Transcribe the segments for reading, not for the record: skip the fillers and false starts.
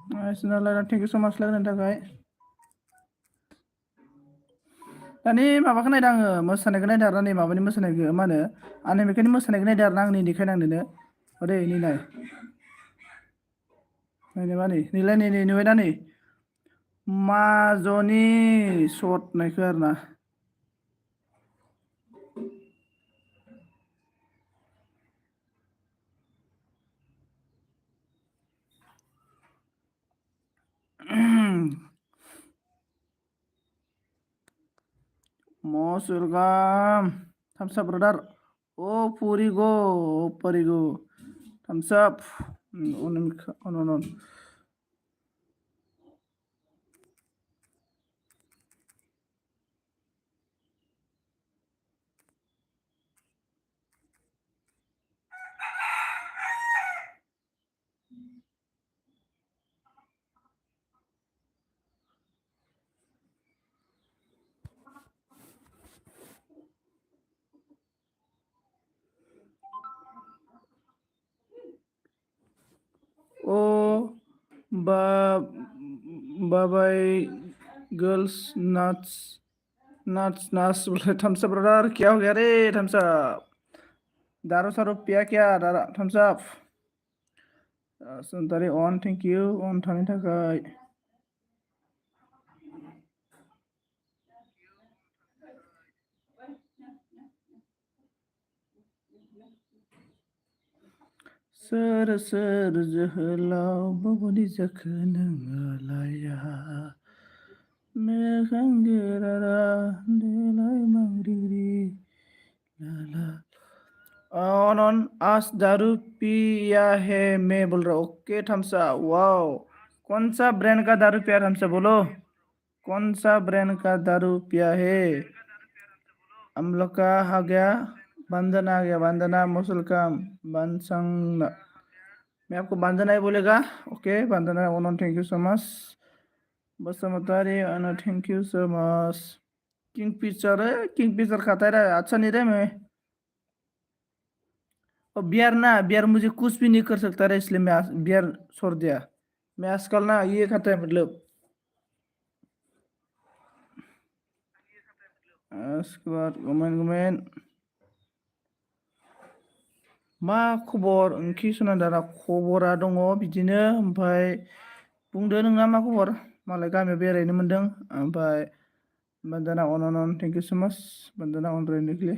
Thank you so' माच लागायनायनि थाखाय दानि माबाखौ नायदों आङो मोसानायखौ नायदों आरो नै माबानि मोसानायखौ मा होनो आनिमेखौनि मोसानायखौ नायदों आरो आंनि देखायनो आं नोंनो ओरै नै नाय नायनोबा नै नैलाय नै नुबाय दा नै माजनि सर्ट नायखो आरो ना Most welcome. Thumbs up, brother. Oh, Purigo. Purigo. Thumbs up. On. Oh, bye girls nuts. Thumbs up, brother. क्या हो गया रे? Thumbs up. दारू सारू पिया क्या? Thumbs up. Santari on. Thank you. On थाने थाखाय. सोर जोहोलाव बबेनि जाखो नोङोलाया मोखां गोरारा देलाय मांग्रिग्रि लाला on आज दारू पिया है मैं बोल रहा ओके थम्स अप वाओ कौन सा ब्रांड का दारू पिया थम्स अप बोलो कौन सा ब्रांड का दारू पिया है हम लोग का आ गया बंदना आ गया बंदना मुसलकम बंसंग मैं आपको बंदना ही बोलेगा ओके बंदना ओनन thank you so much Basumatary ओनन thank you so much king picture खाता है अच्छा नहीं रहे मैं और बियर मुझे कुछ भी नहीं कर सकता रहा इसलिए मैं बियर छोड़ दिया मैं आजकल ना ये खाता है मतलब उसके बाद गुमेन मा खबर ओंखि सुनादारा खबरा दङ बिदिनो ओमफ्राय बुंदो नोंना मा खबर मालाय गामियाव बेरायनो मोन्दों ओमफ्राय बन्दना अन थेंक इउ सो माच बन्दना अन रायनिकलि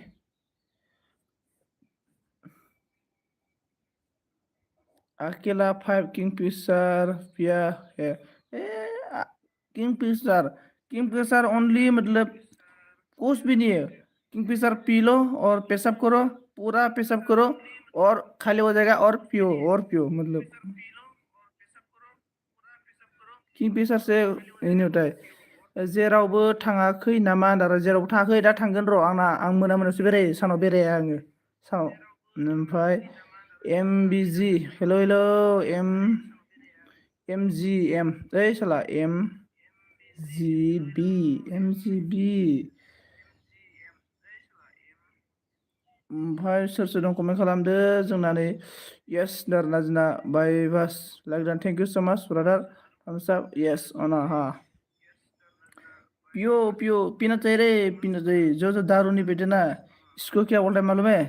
अकेला 5 किंगफिशर पिया है किंगफिशर ओनली मतलब कुछ भी नहीं है किंगफिशर पी लो और पेशाब करो पूरा पेशाब करो और खाली हो जाएगा और पियो मतलब किंगफिशर से यही होता है जेरावबो थाङाखै नामा होनदारा जेरावबो थाङाखै दा थांगोन र' आं मोनायावसो बेरायो सानाव बेराया आङो सानाव ओमफ्राय MBG हेल' MGM ओइ साला MGB ओमफ्राय सोर दं कमेन्ट खालामदो जोंना नै येस दारना जोंना बाय बास लाइक थेंक इउ सो माच ब्रादार थम्स अप येस अना हा पियो पीना चाहिए रे पीना चाहिए जो दारू नहीं पीते ना इसको क्या बोलता है मालूम है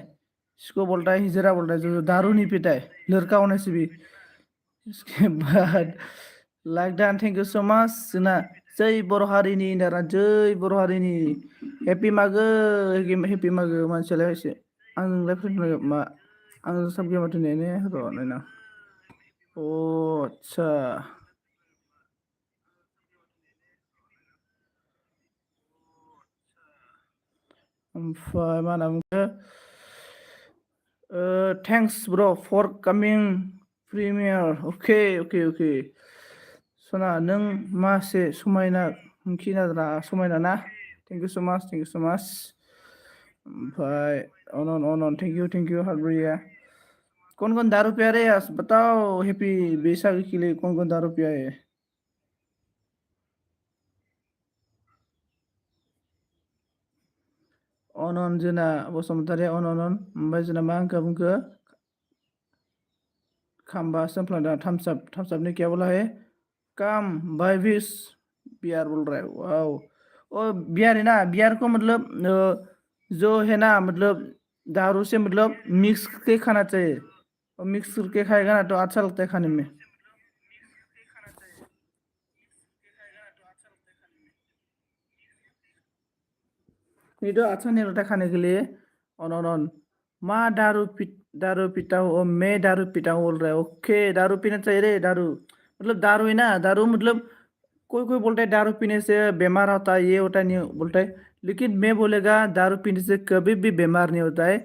इसको बोलता है हिजरा बोलता है जो दारू नहीं पीता है लड़का होने से भी इसके बाद like thank you so much जोंना जै बर' हारिनि दारा जै बर' हारिनि हेपि मागो मानसियालाय एसे आं नोंलाय फोरमाय मा आं साबगे माथो ने र' नायना अ आदसा ओमफ्राय मा होनना बुङो थेंक्स ब्र फर कामिं प्रिमियार अके सना नों मासे समायना खिनाद्रा समायना ना थेंक इउ स' माच ओमफ्राय अनन थेंक यू हारब्रिया कौन दारू पिया रे बताओ हैप्पी बैसाखी के लिए कौन दारू पिया है अनन जोंना बसुमतारी अनन ओमफ्राय जोंना मा होनखो बुंखो खाम्बा सोमफ्लांदा थाम्स आपनि क्या बोला है कम बाइविस बियर बोल रहा है वाओ। ओ बियर है ना, बियर को मतलब जो है ना मतलब दारू से मतलब मिक्स करके खाना चाहिए, और मिक्स करके खाएगा ना तो अच्छा लगता है खाने में। ये तो अच्छा नहीं लगता खाने के लिए। ऑन माँ दारू पीता हूँ और मैं दारू पीता हूँ बोल रहा है। ओके दारू पीना चाहिए रे, दारू मतलब दारू है ना, दारू मतलब कोई कोई बोलता है दारू पीने से बीमार होता है, ये होता है, नहीं बोलता है। लेकिन मैं बोलेगा दारू पीने से कभी भी बीमार नहीं होता है,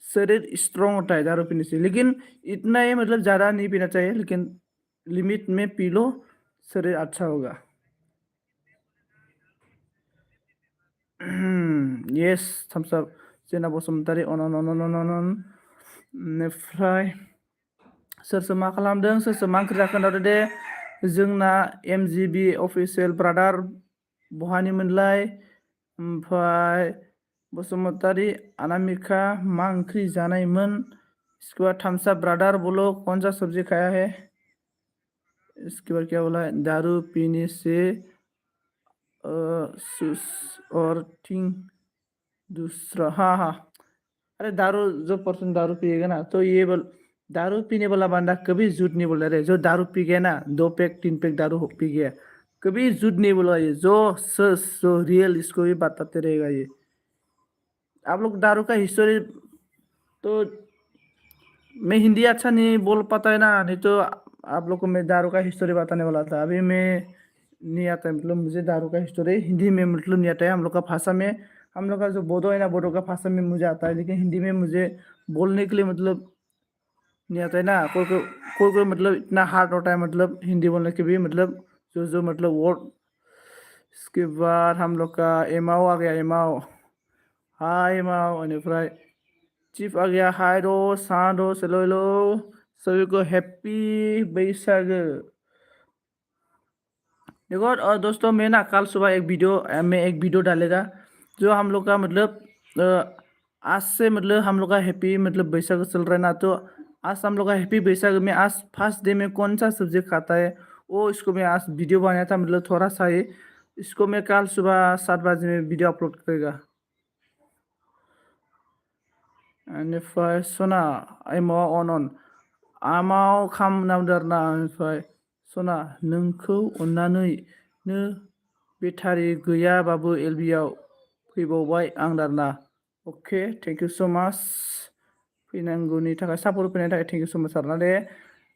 शरीर स्ट्रांग होता है दारू पीने से। लेकिन इतना ही मतलब ज़्यादा नहीं पीना चाहिए, लेकिन लिमिट में पी लो, शरीर अच्छा होगा। यस थम्स अप जेना बसुमतारी अन अन अन अन अन अन बेनिफ्राय सोर सोर मा खालामदों, सोर सोर मा ओंख्रि जाखो खोन्थादो दे। जोंना MGB अफिसियेल ब्रादार बहानिमोनलाय, ओमफ्राय बसुमतारी अनामिका मा ओंख्रि जानायमोन। इसके बाद थम्स अप ब्रादार बोलो कौन सा सब्जी खाया है। इसके बाद क्या बोला है, दारू पीने से सुस और थिंग दूसरा, हाँ हाँ। अरे दारू, जो पर्सन दारू पिएगा ना तो ये बोल, दारू पीने वाला बंदा कभी झूठ नहीं बोल रहे। जो दारू पी गया ना, 2 पैक 3 पैक दारू पी गया, कभी झूठ नहीं बोला। ये जो सच जो रियल इसको भी बताते रहेगा ये। आप लोग दारू का हिस्ट्री तो, मैं हिंदी अच्छा नहीं बोल पाता है ना, नहीं तो आप लोग को मैं दारू का हिस्ट्री बताने वाला था। अभी मैं नहीं आता है, मतलब मुझे दारू का हिस्ट्री हिंदी में मतलब नहीं आता है। हम लोग का भाषा में, हम लोग का जो बोडो है ना, बोडो का भाषा में मुझे आता है, लेकिन हिंदी में मुझे बोलने के लिए मतलब नहीं आता है ना। कोई कोई मतलब इतना हार्ड होता है मतलब हिंदी बोलने के भी मतलब, जो जो मतलब वर्ड। इसके बाद हम लोग का एमाओ आ गया, एमाओ। हाय एमाओ, बेनिफ्राय चीफ आ गया। हाय दोस्त, हाँ दोस्त, हेलो हेलो, सभी को हैप्पी बैसागो। देखो और दोस्तों, मैं ना कल सुबह एक वीडियो मैं एक वीडियो डालेगा, जो हम लोग का मतलब आज से मतलब हम लोग का हैप्पी मतलब बैसागो चल रहा है ना, तो आज हम लोग का हैप्पी बैसागो में आज फर्स्ट डे में कौन सा सब्जेक्ट खाता है, वो इसको मैं आज वीडियो बनाया था, मतलब थोड़ा सा ही। इसको मैं कल सुबह 7 बजे में वीडियो अपलोड करेगा। बेनिफ्राय सना एमाव अन आमाव खाम नामदारना। बेनिफ्राय सना नोंखौ अननानै नो बेटारि गैयाबाबो LB आव फैबावबाय आं दारना। अके थेंक इउ सो माच फैनांगौनि थाखाय, सापर्ट फैनायनि थाखाय थेंक इउ सो माच आरोना दे।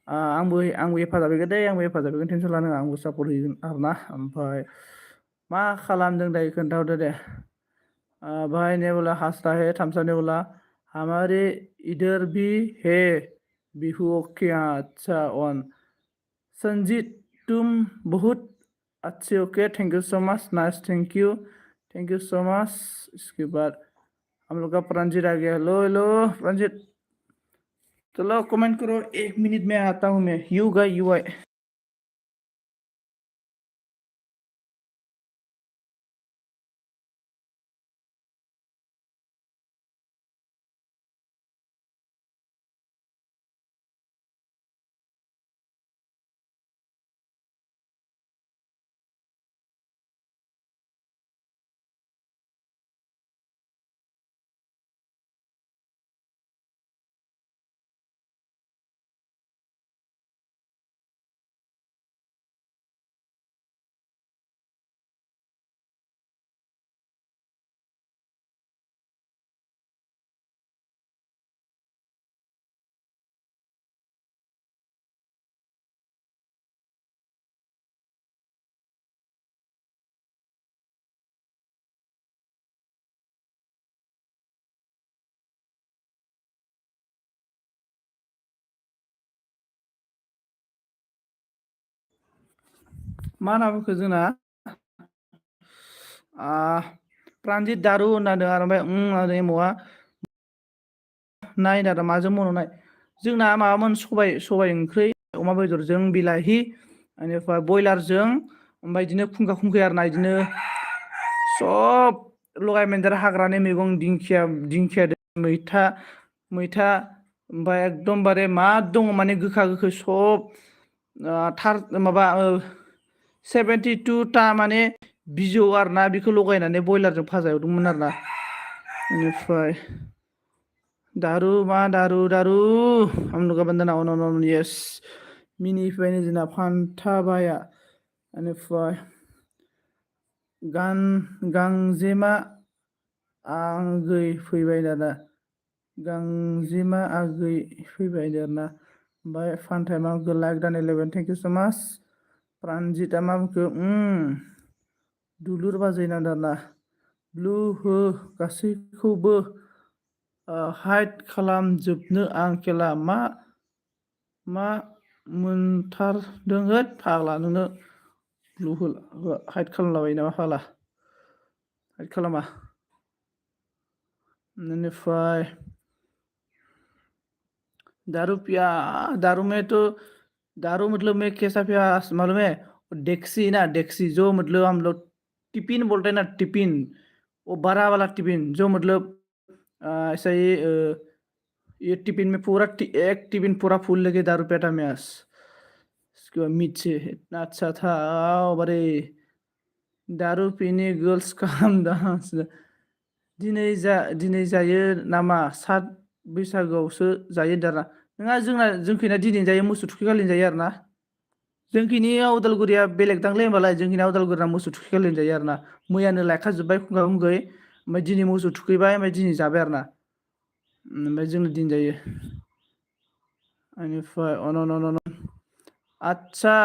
आंबो हेफाजाब होगोन दे, आंबो हेफाजाब होगोन, टेनसन लानाङा, आंबो सापर्ट होगोन आरोना। ओमफ्राय मा खालामदों दायो खोन्थाहरदो दे। भाई ने बोला हंस रहा है, थम्स अप ने बोला हमारे इधर भी है बिहू। ओके अच्छा ऑन। संजीत तुम बहुत अच्छे, okay thank you so much, nice, thank you so much. इसके बाद हम लोग का प्रंजित आ गया। हेलो हेलो प्रंजित, चलो कमेंट करो, 1 मिनट में आता हूँ मैं। यू गई यू आई। मा होनना बुंखो जोंना प्रान्जित दारु होननानै आरो ओमफ्राय एम'आ नाय दादा माजों मन'नाय। जोंना माबामोन, सबाय ओंख्रि, अमा बेदरजों बिलाहि, बेनिफ्राय बयलारजों, ओमफ्राय बिदिनो खुंखा खुंखै आरोना, बिदिनो सब लगाय मोनदेर हाग्रानि मैगं, दिंखिया मैथा, ओमफ्राय एकदमबारे मा दङ माने गोखा गोखै सब थार माबा 72टा माने बिजौ आरोना बेखौ लगायनानै बयलारजों भाजा एवदोंमोन आरोना बेनिफ्राय दारु मा दारु दारु हम लोग का बंदना अन यस मिनिफ्रायनो जोंना फान्थाबाया बेनिफ्राय गांजेमा आगै फैबाय दाना गांजेमा आगै फैबाय दाना ओमफ्राय फान्थाया मा बुंखो लाइक दान 11 थेंक इउ सो माच प्रानजितआ मा बुंखो दुलुर बाजैना दाना ब्लु हो गासैखौबो हाइड खालामजोबनो आं खेला मा मोनथारदों होद फाग्ला नोंनो ब्लु हाइड खालामलाबायो नामा फाग्ला हाइड खालामा बेनिफ्राय दारू पिया दारू में तो दारू मतलब में कैसा पिया मालूम है डेक्सी ना डेक्सी जो मतलब हम लोग टिफिन बोलते हैं ना टिफिन वो बड़ा वाला टिफिन जो मतलब ऐसा ये टिफिन में पूरा एक टिफिन पूरा फुल लेके दारू पिया था मैं उसके बाद मीट से इतना अच्छा था बड़े दारू पीने गर्ल्स काम डांस दिनै जायो नामा सात बैसागोआवसो जायो दाना नङा जोंखैना दिनै जायो मोसौ थुखैखालि जायो आरोना जोंखिनियाव उदालगुरिया बेलेग दांलै होमबालाय जोंखिनिया उदालगुरिना मोसौ थुखैखालि जायो आरोना मैयानो लायखाजोब्बाय खुंगा खुंगै ओमफ्राय दिनै मोसौ थुखैबाय ओमफ्राय दिनै जाबाय आरोना ओमफ्राय जोंनो दिन जायो बेनिफ्राय अन अच्छा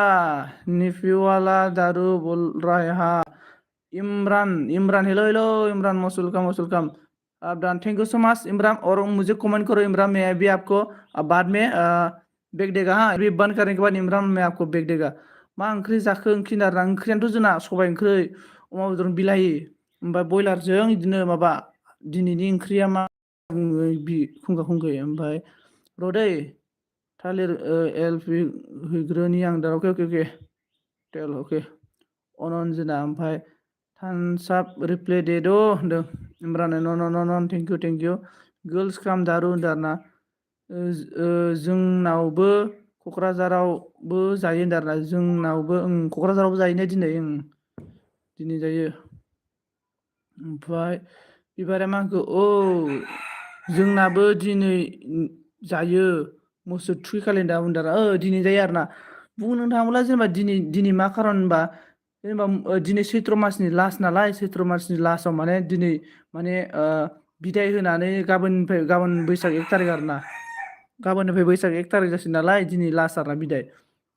निफ्यू वाला दारू बोल रहा है हाँ Imran hello hello Imran most welcome आप done thank you so much Imran और मुझे कमेंट करो इमरान मैं अभी आपको बाद में बैग देगा हाँ अभी बंद करने के बाद इमरान मैं आपको बैग देगा मा ओंख्रि जाखो ओंख्रि नारा ओंख्रियानोथ' जोंना सबाइ ओंख्रि अमा बेदर बिलाहि ओमफ्राय बयलारजों बिदिनो माबा दिनैनि ओंख्रिया मा खुंगा खुंगै ओमफ्राय रदै थालिर एलपि हैग्रोनि आं दा अके अके अके टेल अके अनजना ओमफ्राय थानसाब रिप्ले देद' होनदों इमरान नन थेंक इउ गर्ल्स काम दारु होनदों आरोना जोंनावबो क'क्राझारावबो जायो होनदों आरोना जोंनावबो क'क्राझारावबो जायोनो दिनै जायो ओमफ्राय बिबारा मा होनखो जोंनाबो दिनै जायो मोसौ थुखैखालि दा होनदों दिनै जायो आरोना बुंनो थाङोब्ला जेनेबा दिनै मा खारन होनबा जेनेबा दिनै सैत्र मासनि लास्ट नालाय सैत्र मासनि लास्टाव माने दिनै माने बिदाय होनानै गाबोन बैसाग 1 थारिख आरोना गाबोननिफ्राय बैसाग 1 थारिख जासिगोन नालाय दिनै लास्ट आरोना बिदाय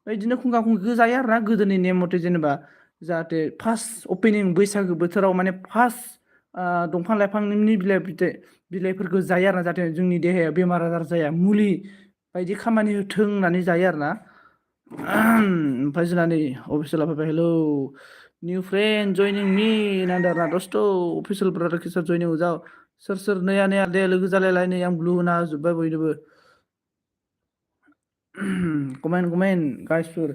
बिदिनो खुंगा खुंगिखौ जायो आरोना गोदोनि नेम मथे जेनेबा जाहाथे फार्स्ट अपेनिं बैसागो बोथोराव माने फार्स्ट दंफां लाइफांनि बिलाइफोरखौ जायो आरोना जाहाथे जोंनि देहाया बेमार आजार जाया मुलि बायदि खामानि होथों होननानै जायो आरोना ओमफ्राय जोंना नै अफिसियेला फैबाय हेलौ न्यू फ्रेंड जयनिं मी नांदों आरोना दस्त' अफिसियेल ब्रादार किसार जयनिं जाव सोर नया दे लोगो जालायलाय नै आं ब्लु होना होजोब्बाय बयनोबो कमेन्ट गाइसफोर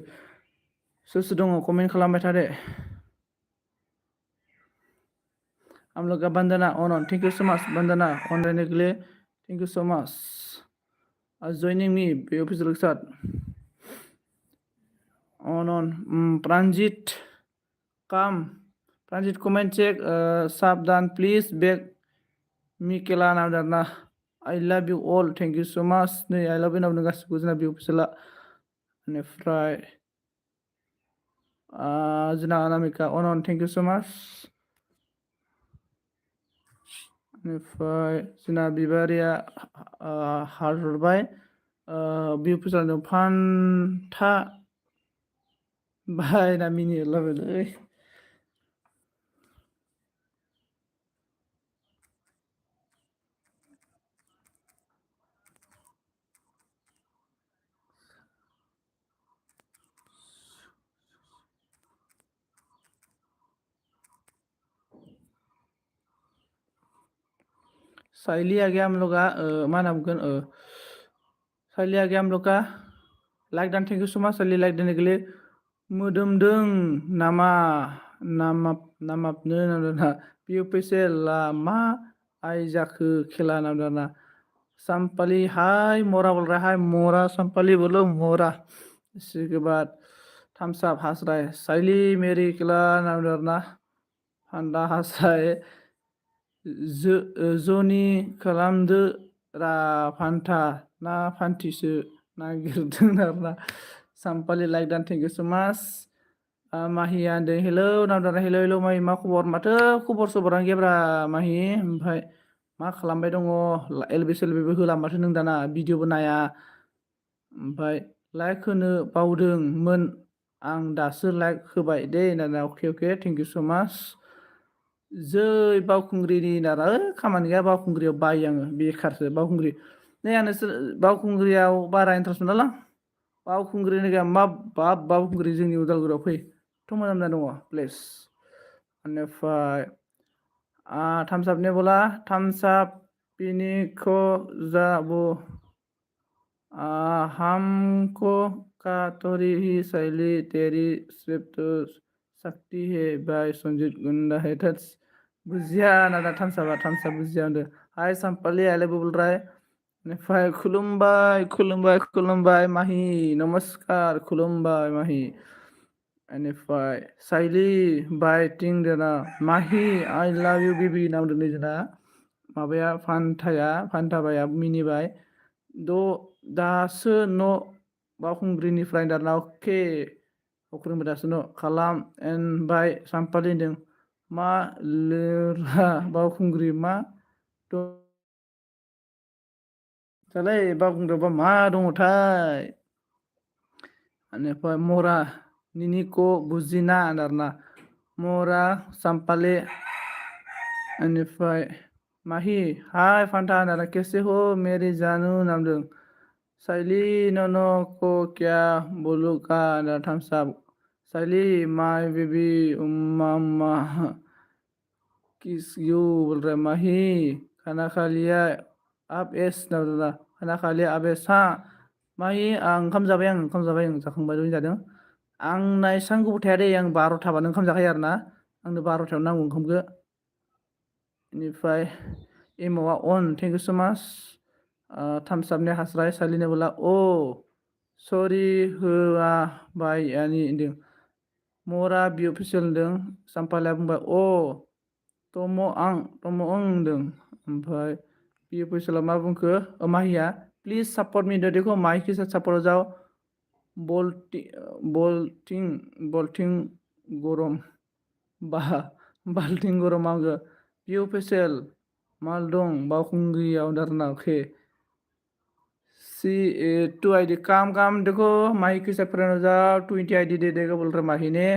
सोर दङ कमेन्ट खालामबाय था दे हम लोग का बंदना ऑन thank you so much Bandana ऑन रहने के लिए thank you so much joining me officer के साथ ऑन प्रांजित काम प्रांजित कमेंट चेक सावधान प्लीज बैक मिकेला नाम I love you all thank you so much नै आई लव यू नाम गासिबो जोंना बे अफिसियेला बेनिफ्राय जोंना अनामिका अन थैंक यू सो मच बेनिफ्राय जोंना बिबारिया हार्ट हरबाय बे अफिसियेलजों फान्था बायना मिनि हरलाबायलै साइली आ गया हम लोग का मा नाम बुंगोन साइली आ गया हम लोग का लाइक दान thank you so much Saili like देने के लिए मोदोमदों नामाबनो नामदाना बियो फैसे मा आइ जाखो खेला नामदाना संपाली हाय मोरा बोल रहा है मोरा संपाली बोलो मोरा इसके बाद थामसाब हास्राय साइलि मेरि किला नामदारना फान्दा हास्राय जनि खालामदो रा फान्था ना फान्थिसो नागिरदों आरोना सामपालि लाइक दान थेंक इउ सो माच माहिया होनदों हेलौ नामदारना हेलौ हेलौ माहि मा खबर माथो खबर सबरानो गेब्रा माहि ओमफ्राय मा खालामबाय दङ एलबि सेलबिबो होला माथो नों दाना भिडिअबो नाया ओमफ्राय लाइक होनो बावदोंमोन आं दासो लाइक होबाय दे होनना अके अके थेंक इउ स' माच जै बावखुंग्रिनि नारा खामानि गैया बावखुंग्रियाव बायो आङो बेखारसो बावखुंग्रि नै आं नोंसोर बावखुंग्रियाव बारा इन्टारेस्ट मोनालां बावखुंग्रिनि गैया मा बाब बावखुंग्रि जोंनि उदालगुरियाव फै थ' मोजां दङ प्लेस बेनिफ्राय थामसाबनि बोला थामसाब पिनिखौ जाबो हमको का तोरी ही शैली तेरी सिर्फ शक्ति है बाय संजीत गुंडा है थट्स बुजिया ना थामसाब बुजिया होनदों हाय सामपालि आइलाय बुबुलराय बेनिफ्राय खुलुमबाय माहि नमस्कार खुलुमबाय माहि बेनिफ्राय साइलि बाय थिं देना माहि आइ लाभ इउ बेबि नामदों नै जोंना माबाया फान्थाबाया मिनिबाय दासो न' बावखुंग्रिनिफ्राय दाना अके बावखुंग्रिनिफ्राय दासो न' खालाम एनबाय सामपालि होनदों मा लिरा बावखुंग्रि मा दालाय बावखुंग्रियावबा मा दङथाय बेनिफ्राय मरा निनिको बुजिना आरोना मरा सामपालि बेनिफ्राय माहि हाय फान्था होनना कैसे हो मेरी जानू नामदों साइलि नो को क्या बोलूगा होनना थामसाब साइलि माय बेबी उम्मा किस यू बोल रहा माहि खाना खा लिया आप एस नामदों खाना खा लिया आप एस हाँ माहि ओंखाम जाबाय आं जाखांबाय दहायनो जादों आंना एसेबां गोबाव थाया दे आं 12थाबानो ओंखाम जाखायो आरोना आंनो 12थायाव नांगौ ओंखामखौ बेनिफ्राय एमावा अन थेंक इउ स' माच थामसाबनि हास्राय सालिनो बोला सरि होआ बाय आनि होनदों मरा बि अफिसियेल होनदों सामपालिया बुंबाय तम' आं होनदों ओमफ्राय बि अफिसियेला मा बुंखो माहिया प्लिज सापर्ट मी देखो माहि के साथ सापर्ट जाओ बल्टिं गरम बाल्टिं गरम आंगो बि अफिसियेल माल दं बावखुंग्रियाव दारना अके टू आईडी काम देखो माही के साथ फ्रेंड हो जाओ 20 आईडी दे देगा बोल रहा माही ने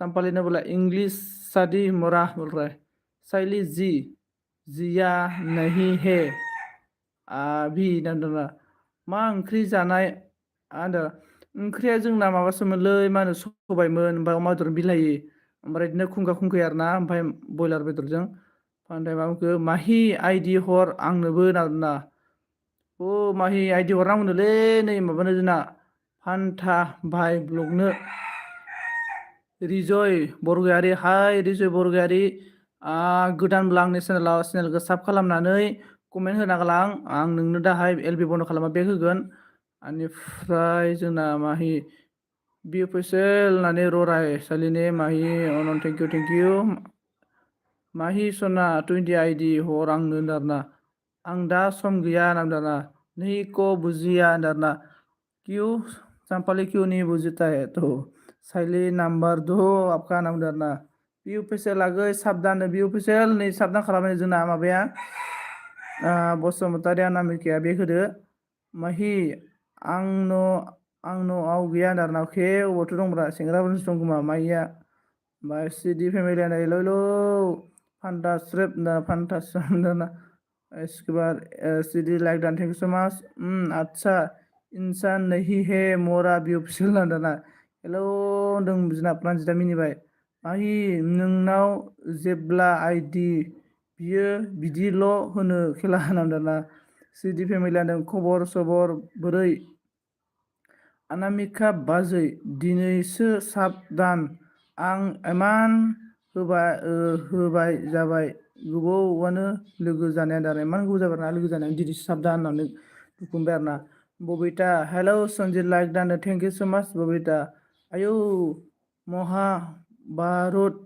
संपाली ने बोला इंग्लिश शादी मोरा बोल रहा है साइली जिया नहीं है अभी नंदना मा ओंख्रि जानाय आदा ओंख्रिया जोंना माबासोमोनलै मा होनो सबायमोन ओमफ्राय अमा बेदर बिलाहि ओमफ्राय बिदिनो खुंखा आरोना ओमफ्राय बयलार बेदरजों ओमफ्राय माबाखौ माहि आइदि हर आंनोबो आरोना माहि आइदि हरनांगौनोलै नै माबानो जोंना फान्था भाइ ब्लगनो रिजय बरगयारि हाय रिजय बरगयारि गोदानब्ला आंनि चेनेलखौ साब खालामनानै कमेन्ट होना गालां आं नोंनो दाहाय एलबि बन्द' खालामबा बेग होगोन बेनिफ्राय जोंना माहि बि अफिसियेल होननानै रराय सालिने माहि अनन थेंक इउ माहि सना 20 आईडी हर आंनो आरोना आं दा सम गैया नामदाना नहीं को बुजिया नारना क्यों चंपाली क्यों नहीं बुझता है तो साइली नंबर 2 आपका नाम डरना बि अफिसियेल आगै साबधान बि अफिसियेल नै साबधान खालामनाय जोंना माबाया बसुमतारी अनामिकाया बे होदो माहि आंनो आव गैया आरोना अके अबावथो दंब्रा सेंग्राफोरसो दं खोमा माहिया ओमफ्राय सिडि फेमिलि हेलौ फान्था स्रेप फान्था ना इसके बाद सीधी like done thank you so much अच्छा इंसान नहीं है मोरा बि अफिसियेल दाना हेलौ होनदों बिना प्रान्जिता मिनिबाय माहि नोंनाव जेब्ला आइदि बियो बिदिल' होनो खेला होनांदोंना सिडि फेमिलि होनदों खबर सबर बोरै अनामिका बाजै दिनैसो साबदान आं इमान होबाय जाबाय गोबावानो लोगो जानाया दाना इमान गोबाव जाबाय ना लोगो जानाया दिनैसो साबदान होननानै बुंबाय आरोना बबिता हेलौ सनजित लाइक दान थेंक इउ सो माच बबिता आयौ महाभारत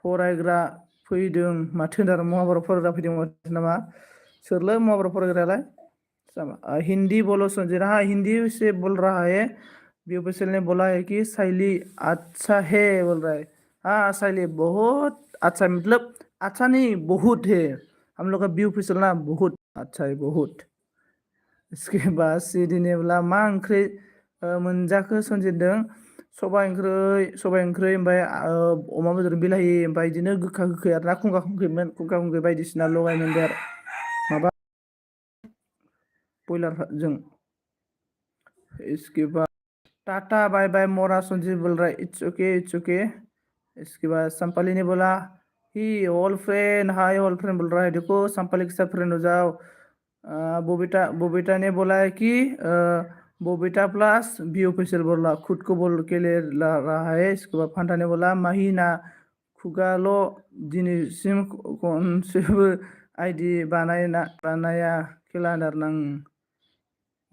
फरायग्रा फैदों माथो होनदों महाभारत फरायग्रा फैदों माथो नामा सोरलै महाभारत फरायग्रायालाय हिंदी बोलो संजीत हाँ हिंदी से बोल रहा है बी ऑफिशियल ने बोला है कि शैली अच्छा है बोल रहा है हाँ शैली बहुत अच्छा मतलब अच्छा नहीं बहुत है हम लोग का बी ऑफिशियल ना बहुत अच्छा है बहुत इसके बाद सीडी ने बोला मा ओंख्रि मोनजाखो संजितदों सबाइ ओंख्रै ओमफ्राय अमा बेदर बिलाहि ओमफ्राय बिदिनो गोखा गोखै आरो ना खुंखा खुंखैमोन खुंखा खुंखै बायदिसिना लगायमोनदो आरो माबा बयलारजों इसके बाद टाटा बाय बाय मोरा संजीव बोल रहा है इट्स ओके इसके बाद संपाली ने बोला ही old friend hi old friend बोल रहा है देखो संपाली के साथ फ्रेंड हो जाओ बोबिटा ने बोला है कि बोबिटा प्लस बी ऑफिशियल बोला खुद को बोल के ले रहा है इसके बाद फांटा ने बोला महीना खुगालो दिनैसिम खनसेबो आइडि बानाया खेला नां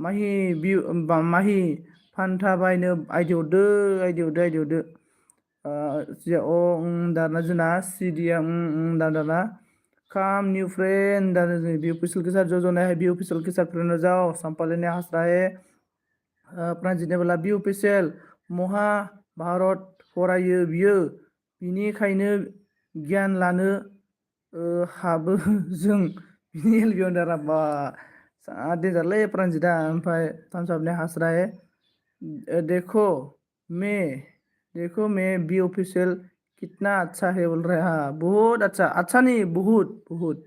माहि फान्था बायनो आइदि हरदो दाना जोंना सिडिया दाना काम न्यू फ्रेंड दाना बी ऑफिशियल के साथ जो जोना है बी ऑफिशियल के साथ फ्रेंड हो जाओ संपाली ने हंस रहा है प्रांजित ने बोला बी ऑफिशियल महाभारत फरायो बियो बिनिखायनो गियान लानो हाबो जों बिनि एलबियाव दारा बा डेन्जारलै प्रांजिता ओमफ्राय थामसाब ने हंस रहा है देखो मैं बी ऑफिशियल कितना अच्छा है बोल रहा है हाँ बहुत अच्छा नहीं बहुत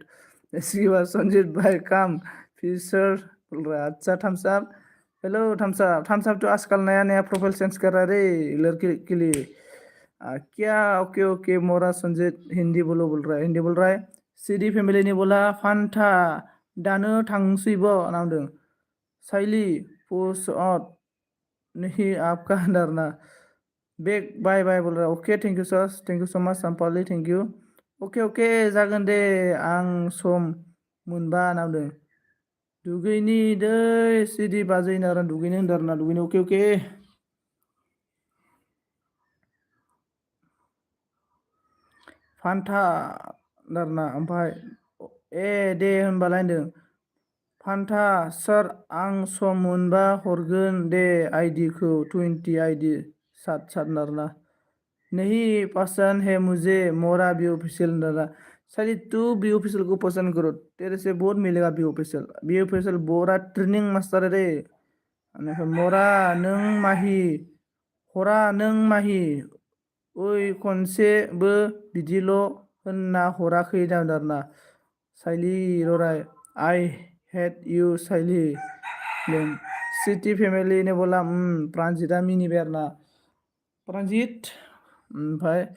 इसके बाद संजीत भाई काम फीचर बोल रहा है अच्छा थम्सअप हेलो थम्सअप तो आजकल नया प्रोफाइल चेंज कर रहा है रे लड़की के लिए क्या ओके मोरा संजीत हिंदी बोल रहा है सीडी फैमिली ने बोला फान्था दानो थांसैबो नांदों साइली पोस्ट आउट नहीं आपका अंदर बेग बाय बोल रहा okay thank you so much Sampali thank you okay जागोन दे आं सम मोनबा नांदों दुगैनि दै सिडि बाजैनो आरो दुगैनो होनदों आरोना दुगैनो ओके फान्था दारना ओमफ्राय दे होनबालाय होनदों फान्था सोर आं सम मोनबा हरगोन दे आइडिखौ 20 आइडि सात आरोना नहीं पसंद है मुझे मोरा बी ऑफिशियल दादा साली तू बी ऑफिशियल को पसंद करो तेरे से बहुत मिलेगा बी ऑफिशियल बोरा ट्रेनिंग मास्टर है रे मोरा नों माहि हरा नों माहि ओइ खनसेबो बिदिल' होनना हराखै आरोना साइली रराय I hate you Saili city family ने बोला प्रांजिता मिनिबाय आरोना प्रांजित ओमफ्राय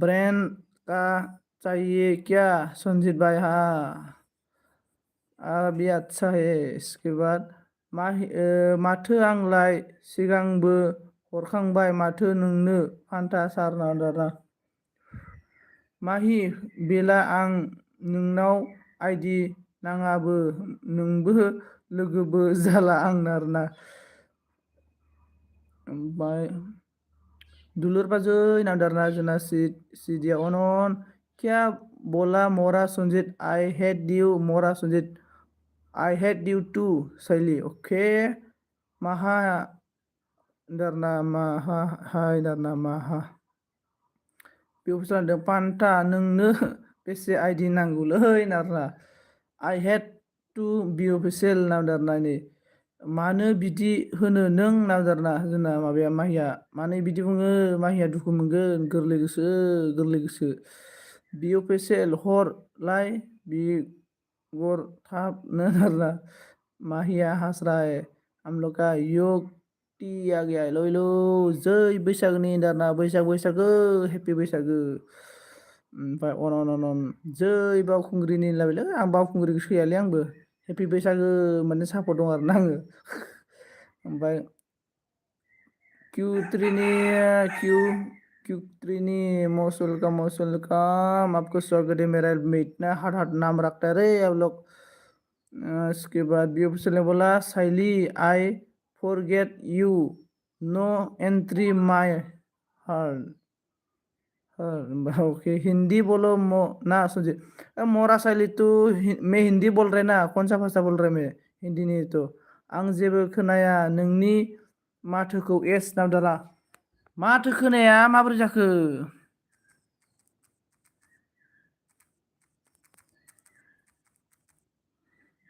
ब्रांड का चाहिए क्या संजीत भाई हाँ अभी अच्छा है इसके बाद माथो आंलाय सिगांबो हरखांबाय माथो नोंनो फान्था सारना दाना माहि बेला आं नोंनाव आइडि नाङाबो नोंबो लोगोबो जाला आंना आरोना ओमफ्राय दुलुर बाजै नांदारना जोंना सिडिया अन क्या बोला मोरा संजीत आई हेट यू मोरा Sanjeet I hate you too Shaili okay माहा दारना माहा हाय दारना माहा बेयाव फान्था नोंनो बेसे आइडि नांगौलै नारना I hate to be official नांदारना नै मानो बिदि होनो नों नांदारना जोंना माबाया माहिया मानो बिदि बुङो माहिया दुखु मोनगोन गोरलै गोसो बी अफिसियेल हरलाय बि गर थाबनो नारना माहिया हास्राय आमलका योग टिया गया हेलौ जै बैसागोनि दारना बैसागो हेपि बैसागो ओमफ्राय अन जै बावखुंग्रिनि लायलै आं बावखुंग्रिखौ सैयालै आंबो हेपि बैसागो मोनसे सापर्ट दं आरोना आङो ओमफ्राय क्यू3 मौसुल का आपको स्वागत है मेरा इतना हार्ट नाम रखता है रे आप लोग इसके बाद बी ऑफिशियल ने बोला Saili I forget you no entry my heart. हाँ, ओके हिंदी बोलो ना सुनजित। मोरा साइली तू मैं हिंदी बोल रहे ना कौन सा भाषा बोल रहे मैं हिंदी नहीं तो आं जेबो खोनाया नोंनि माथोखौ एस नावदाला माथो खोनाया माबोरै जाखो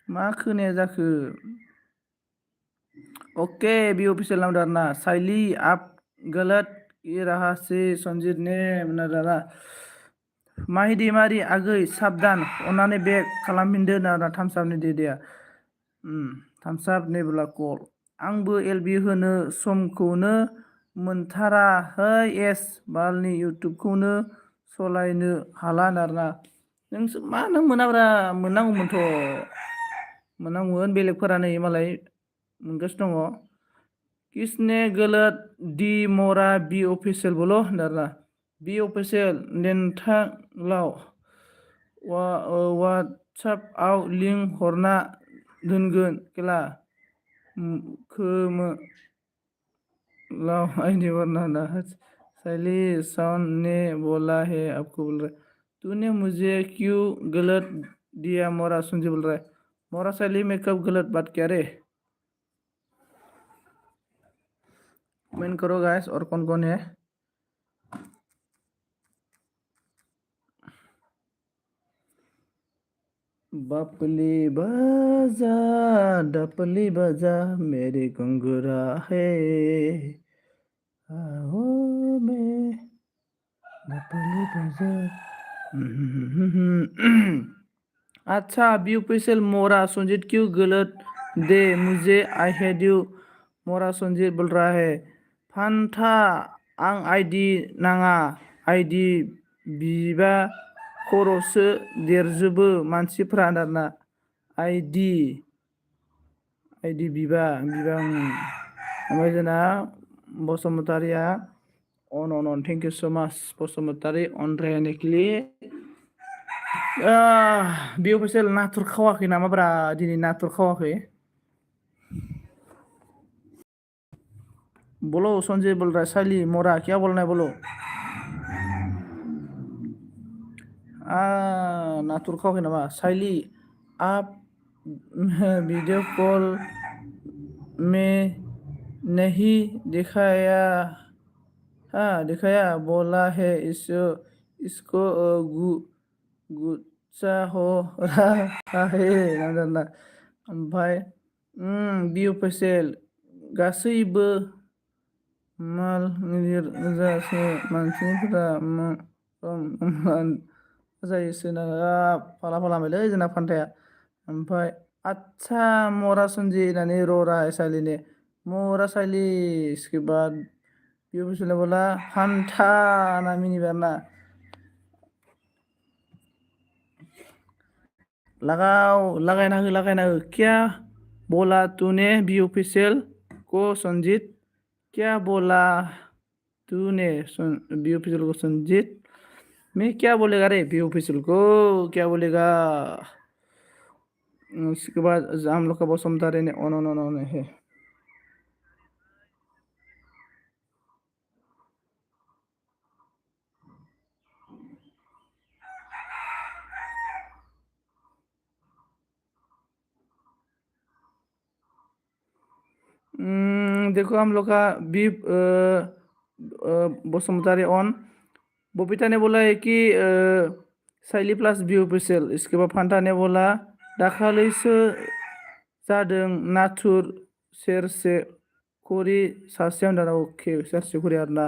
मा खोनाया जाखो ओके बी ऑफिशियल नाम डालना साइली आप गलत ये रहा से संजीत ने नादाला माहिदि मारि आगै साबधान अन्नानै बेक खालामफिनदो ना थामसाबनि देदेया थामसाब नेबुला कल आंबो एलबि होनो समखौनो मोनथारा है एस बालनि इउटुबखौनो सलायनो हाला नारना नोंसो मा नों मोनाब्रा मोननांगौमोनथ' मोननांगौमोन बेलेगफोरा नै मालाय मोनगासिनो दङ किसने गलत दी मोरा बी ऑफिशियल बोलो नारना बी ऑफिशियल नेन्थांलाव वाट्सएपआव लिंक हरना दोनगोन केला खोमो लाओ आईडी वरना ना सैली साउंड ने बोला है आपको बोल रहा है तूने मुझे क्यों गलत दिया मोरा सुनजी बोल रहा है मोरा सैली में कब गलत बात किया रे कमेंट करो गाइस और कौन कौन है बापली बाजा डपली बाजा मेरी घुंघरा है आओ मैं डपली बाजा अच्छा बी ऑफिशियल मोरा संजीत क्यों गलत दे मुझे आई हेड यू मोरा संजीत बोल रहा है फान्था आं आईडी नाङा आईडी बिबा खर'सो देरजोबो मानसिफ्रा दाना आईडी बिबा ओमफ्राय जोंना बसुमतारिया अन थेंक यू सो माच बसुमतारि अन रायनेकलि बे अफिसियेल नाथुर खावाखै नामाब्रा दिनै नाथुर खावाखै बोलो संजय बोल रहा है साली मोरा क्या बोलना है बोलो नाथुर खावाखै नामा साइली आप वीडियो कॉल में नहीं दिखाया हाँ दिखाया बोला है इसको गुस्सा हो रहा है ना ओमफ्राय बि अफिसियेल गासैबो माल गिदिर मानसिफोरा जायोसो ना फाला फालामैलै जोंना फान्थाया ओमफ्राय आच्छा मरा सन्जि होननानै ररा साइलिने मरा साइलि इसके बाद बि अफिसियेल बोला फान्था ना मिनिबाय ना लगाना हो क्या बोला तूने बी ऑफिशियल को संजीत क्या बोला तूने बी ऑफिशियल को संजीत मैं क्या बोलेगा रे बी ऑफिशियल को क्या बोलेगा उसके बाद हम लोग का बसुमतारी ने ऑन है देखो हम लोग का बी बसुमतारी ऑन बबीता ने बोला है कि साइली प्लस बी ऑफिशियल इसके बाद फान्था ने बोला दाखालिसो जादों नाथुर सेरसे खरि सासेयाव दाना ओके सेरसे खरि आरोना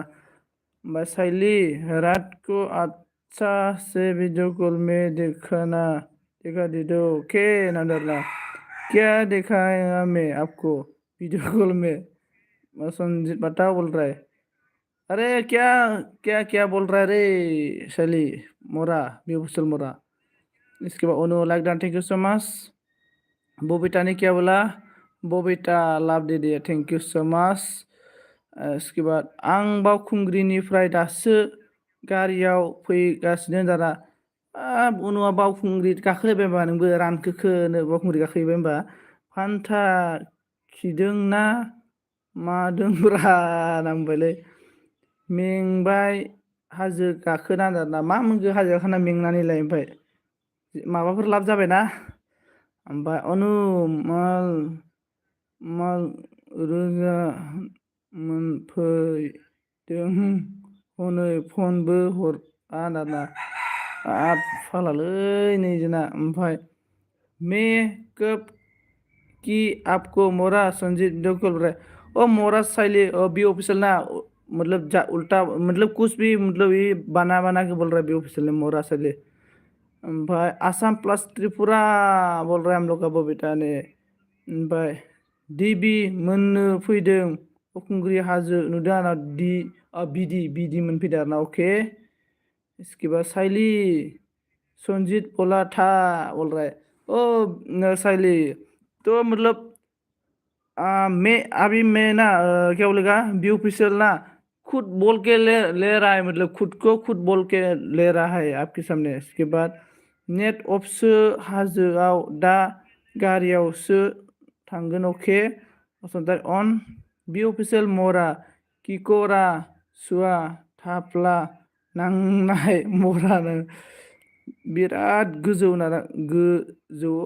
ओमफ्राय साइली रात को अच्छा से वीडियो कॉल में देखा दीदो ओके नादरला क्या दिखाया मैं आपको वीडियो कॉल में संजीत बताओ बोल रहा है अरे क्या क्या क्या बोल रहा है रे शैली मोरा बेबुसल मोरा इसके बाद ओनो like done thank you so much Babita ने क्या बोला बबीता लाभ दे दिया थैंक यू सो मच इसके बाद आं बावखुंग्रिनिफ्राय दासो गारियाव फैगासिनो दाना उनाव बावखुंग्रि गाखोलायबाय होनबा नोंबो रानखोखोनो बावखुंग्रि गाखोहैबाय होनबा फान्था खिदोंना मा दोंब्रा नांबायलै मेंबाय हाजो गाखोना आरोना मा मोनखो हाजो गाखोना मेंनानैलाय ओमफ्राय माबाफोर लाब जाबायना ओमफ्राय अनु माल माल रोजा मोनफैदों हनै फनबो हरा दाना हाब फाग्लालै नै जोंना ओमफ्राय मे कब कि आपको मोरा संजीत वीडियो कॉल रहा है ओ मोरा साइली बी ऑफिशियल ना मतलब उल्टा मतलब कुछ भी मतलब ये बना के बोल रहा है बी ऑफिशियल ने मोरा साइली ओमफ्राय आसाम प्लस त्रिपुरा बोल रहा है हम लोग का बबीता ने ओमफ्राय डिबि मोननो फैदों बावखुंग्रि हाजो नुदों आंना बिदि मोनफैदों आरोना अके इसके बाद साइली संजीत बोला था बोल रहा है ओ साइली तो मतलब मैं अभी मैं ना क्या बोलेगा बी ऑफिशियल ना खुद बोल के ले रहा है मतलब खुद को खुद बोल के ले रहा है आपके सामने इसके बाद नेट अफसो हाजोआव दा गारियावसो थांगोन अके अन बी अफिशियल मरा किकरा सुवा थाफ्ला नांनाय मरानो बिराद गोजौ नारा गोजौ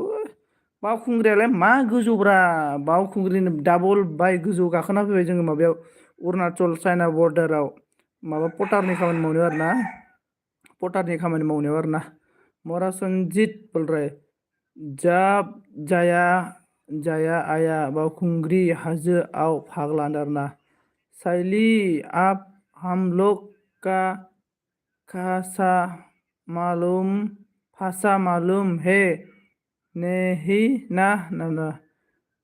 बावखुंग्रियालाय मा गोजौब्रा बावखुंग्रिनि डाबल बाय गोजौ गाखोना फैबाय जोङो माबायाव अरुणाचल चाइना बर्डाराव माबा पटारनि खामानि मावनायाव आरोना पटारनि खामानि मावनायाव आरोना मरा सनजित बोलराय जाब जाया आया बावखुंग्रि हाजोआव फाग्ला आरोना साइली आप हम लोग का खासा मालूम फासा मालूम है नहीं ना ना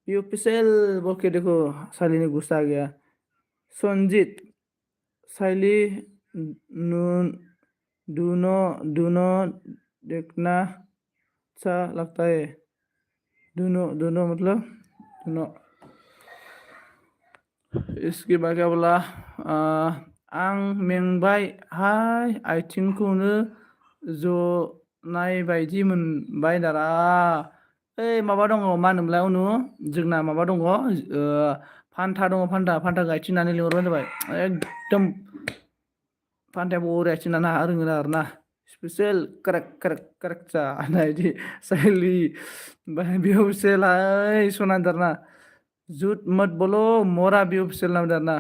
ये ऑफिशियल बोल के देखो साइली ने गुस्सा आ गया संजीत साइली दूनो दूनो देखना अच्छा लगता है दोनों मतलब दोनों इसके बाद क्या बोला आं मेंबाय हाय आथिंखौनो जनाय बायदि मोनबाय दारा ओइ माबा दङ मा होनोमोनलाय उनु जोंना माबा दङ फान्था दङ फान्था गायथिंनानै लिंहरबानो जाबाय एकदम फान्थाया बरिया आथिंना रोङो आरोना स्पेसियल कारेक्ट जानाय बिदि साइली ओमफ्राय बे अफिसियेलाय सनादारना जुट मत बोलो मरा बे अफिसियेल नाम दारना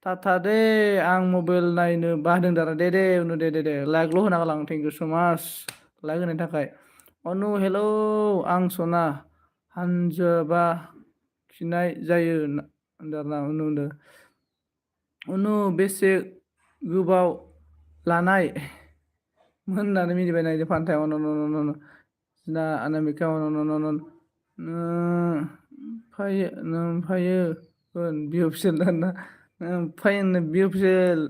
थाथा दे आं मबाइल नायनो बादों दारा दे उनु दे लाइकल' होना गालां थेंक इउ स' माच लाइक होनायनि थाखाय अनु हेलौ आं सना हानजाबा खिनाय जायो दारना उनु बेसे गोबाव लानाय होननानै मिनिबाय नायदो फान्थाया ना अनामिका फायो होन बि अफिसियेल दाना फाइन बि अफिसियेल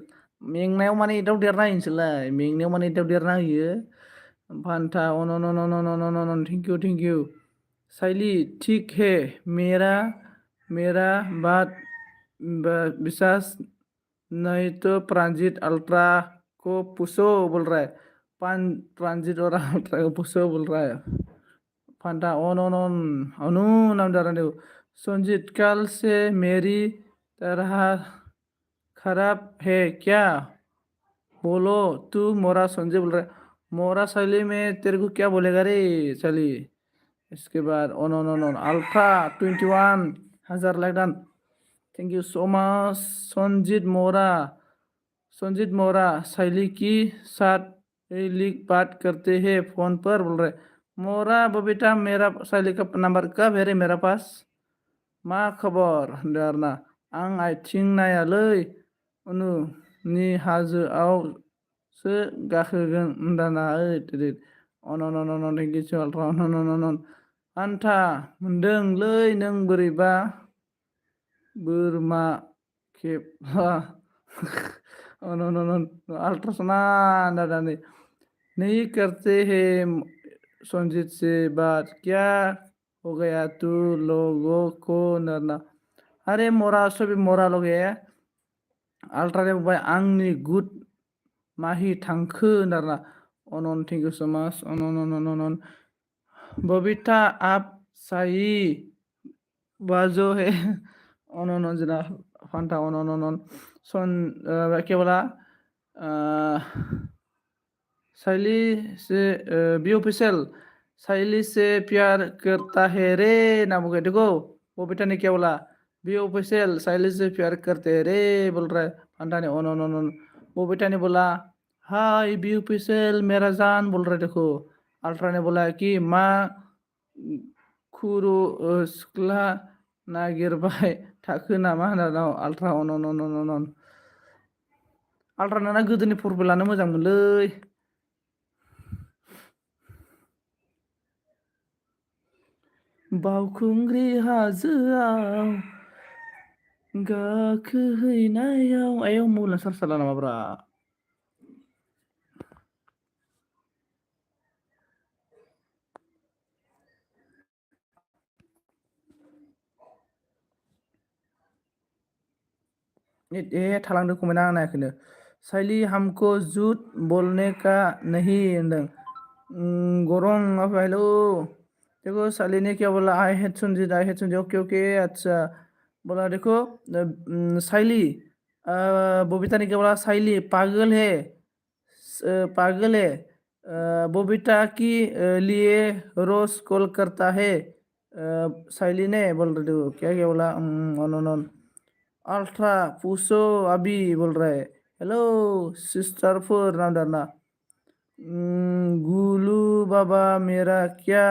मेंनायाव माने एदाव देरना होयो नोंसोरलाय मेंनायाव माने एदाव देरना होयो फान्था थेंक इउ साइली ठीक है मेरा बात विश्वास नहीं तो प्रांजित अल्ट्रा को पूछो बोल रहा है प्रांजित और अल्ट्रा को पूछो बोल रहा है फांटा अनु नाम दारा दो संजीत कल से मेरी तरह खराब है क्या बोलो तू मोरा संजय बोल रहा है मोरा शैली में तेरे को क्या बोलेगा रे शैली इसके बाद ultra 21,000 like done thank you so much Sanjeet मोरा शैली की साथ लीक बात करते हैं फोन पर बोल रहे मोरा बबीता मेरा शैली का नंबर कब है रे मेरा पास मा खबर होनदों आं आथिं नायालै उनु नि हाजोआवसो गाखोगोन होनदाना थेंक इउ स' आन्था मोनदोंलै नों बोरैबा बोरमा खेबा अल्ट्रासना दादा नहीं करते हैं संजीत से बात क्या हो गया तू लोगों को नरना अरे मोरा सभी मोरा लोग है अल्ट्रा ने बुंबाय आंनि गुड माहि थांखो नरना thank you so much Babita आप सही बाजो है जना फंटा on son क्या बोला शैली से बी ऑफिशियल शैली से प्यार करता है रे ना बोल देखो वो बेटा ने क्या बोला बी ऑफिशियल शैली से प्यार करते हैं रे बोल रहा है फंटा ने on वो बेटा ने बोला हाय बी ऑफिशियल मेरा जान बोल रहा है देखो अल्ट्रा ने बोला कि माँ खुरु सिख्ला नागिरबाय थाखो नामा होनना अल्ट्रा on अल्ट्रा ना गोदोनि फरमुलानो मोजां मोनलै बावखुंग्रि हाजोआव गाखोहैनायाव आयौ मबाइला चार्ज जाला नामाब्रा थालांदों कमेन्ट आं नायाखैनो शैली हमको झूठ बोलने का नहीं होनदों गरं हेलो देखो शैली ने क्या बोला I head Sanjeet okay okay अच्छा बोला देखो शैली बबीता ने क्या बोला शैली पागल है बबीता की लिए रोज कॉल करता है शैली ने बोल रहे हो क्या क्या बोला अल्ट्रा पूछो अभी बोल रहा है हेलो सिस्टर फोर नाम डरना गुलू बाबा मेरा क्या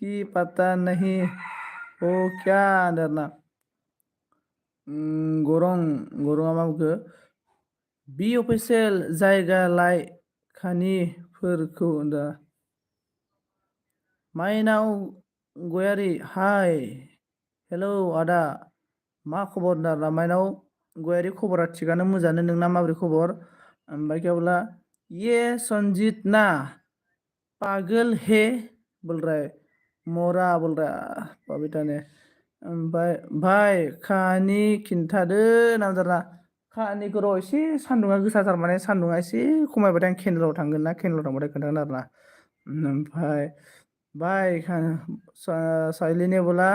कि पता नहीं हो क्या डरना गरंआ मा बुंखो बी अफिसियेल जायगा लाय खानिफोरखौ दा माइनाव गयारि हाय हेलौ आदा मा खबर दादा माइनाव गयारि खबरा थिगानो मोजाङानो नोंना माबोरै खबर ओमफ्राय क्या बोला ये संजीत ना पागल है बोल रहा है मोरा बोल रहा बेटा ने ओमफ्राय भाई खाहानि खिन्थादो नामदारा खाहानिखौ र' एसे सान्दुङा गोसाथार माने सान्दुङा एसे खमायबाथाय आं केनेलाव थांगोन ना केनेलाव थांबाथाय खोन्थागोन आरोना ओमफ्राय बाय साइली ने बोला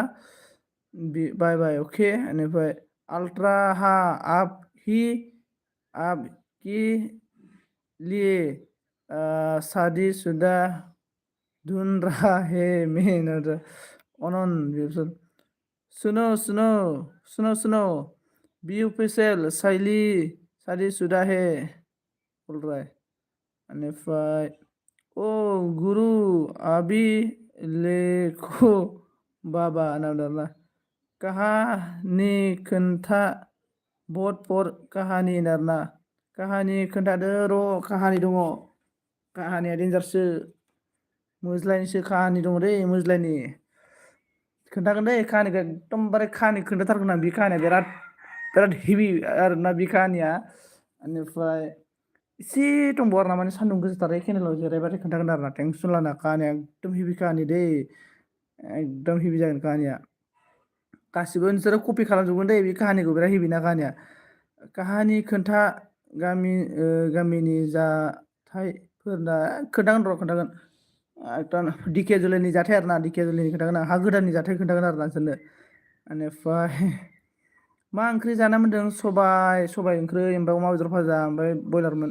बाय बाय ओके बेनिफ्राय अल्ट्रा हा आपकी लिए शादीशुदा ढूंढ रहा है मैं अनन सुनो सुनो सुनो सुनो बी ऑफिशियल शैली शादीशुदा है बोल रहा है बेनिफ्राय ओ गुरु अभी लेखो बाबा नाम कहानि खोन्था बहुत पर कहानि नारना कहानि खोन्थादो र' कहानि दङ कहानिया डेन्जारसो मोज्लायनिसो कहानि दङ दै मोज्लायनि खोन्थागोन दै काहानिखौ एकदमबारे काहानि खोन्थाथारगोन आं बे काहानिया बिराद हेभि आरोना बे काहानिया बेनिफ्राय एसे दंबावो आरोना माने सान्दुं गोसाथार केनेलाव जिरायबाथाय खोन्थागोन आरोना टेनसन लाना काहानिया एकदम हेभि काहानि दै एकदम हेभि जागोन काहानिया गासिबो नोंसोरो कपि खालामजोबगोन दै बे काहानिखौ बिराद हेभि ना काहानिया काहानि खोन्था गामिनि जाथायफोरना खोन्थागोन एकदम दिके जुलिनि जाथाय आरोना दिके जुलिनि खोन्थागोन आं हा गोदाननि जाथाय खोन्थागोन आरोना नोंसोरनो बेनिफ्राय मा ओंख्रि जाना मोन्दों सबाय ओंख्रि ओमफ्राय अमा बेदर भाजा ओमफ्राय बयलारमोन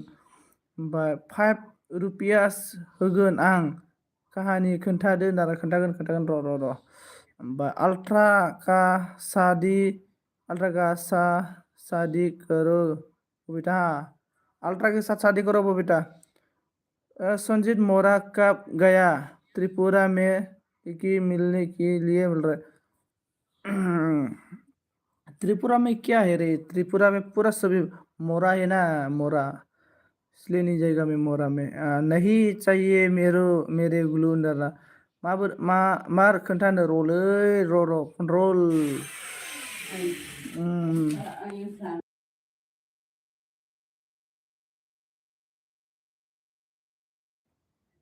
ओमफ्राय 5 रुपियास होगोन आं काहानि खोन्थादो होनना खोन्थागोन र' ओमफ्राय अल्ट्रा का शादी करो बबीता अल्ट्रा के साथ शादी करो बबीता संजीत मोरा कब गया त्रिपुरा में की मिलने के लिए बोल रहा है त्रिपुरा में क्या है रे त्रिपुरा में पूरा सभी मोरा है ना मोरा इसलिए नहीं जाएगा मैं मोरा में नहीं चाहिए मेरे गुलू होनदारा मार खोन्थानो र'लै र' कन्ट्रल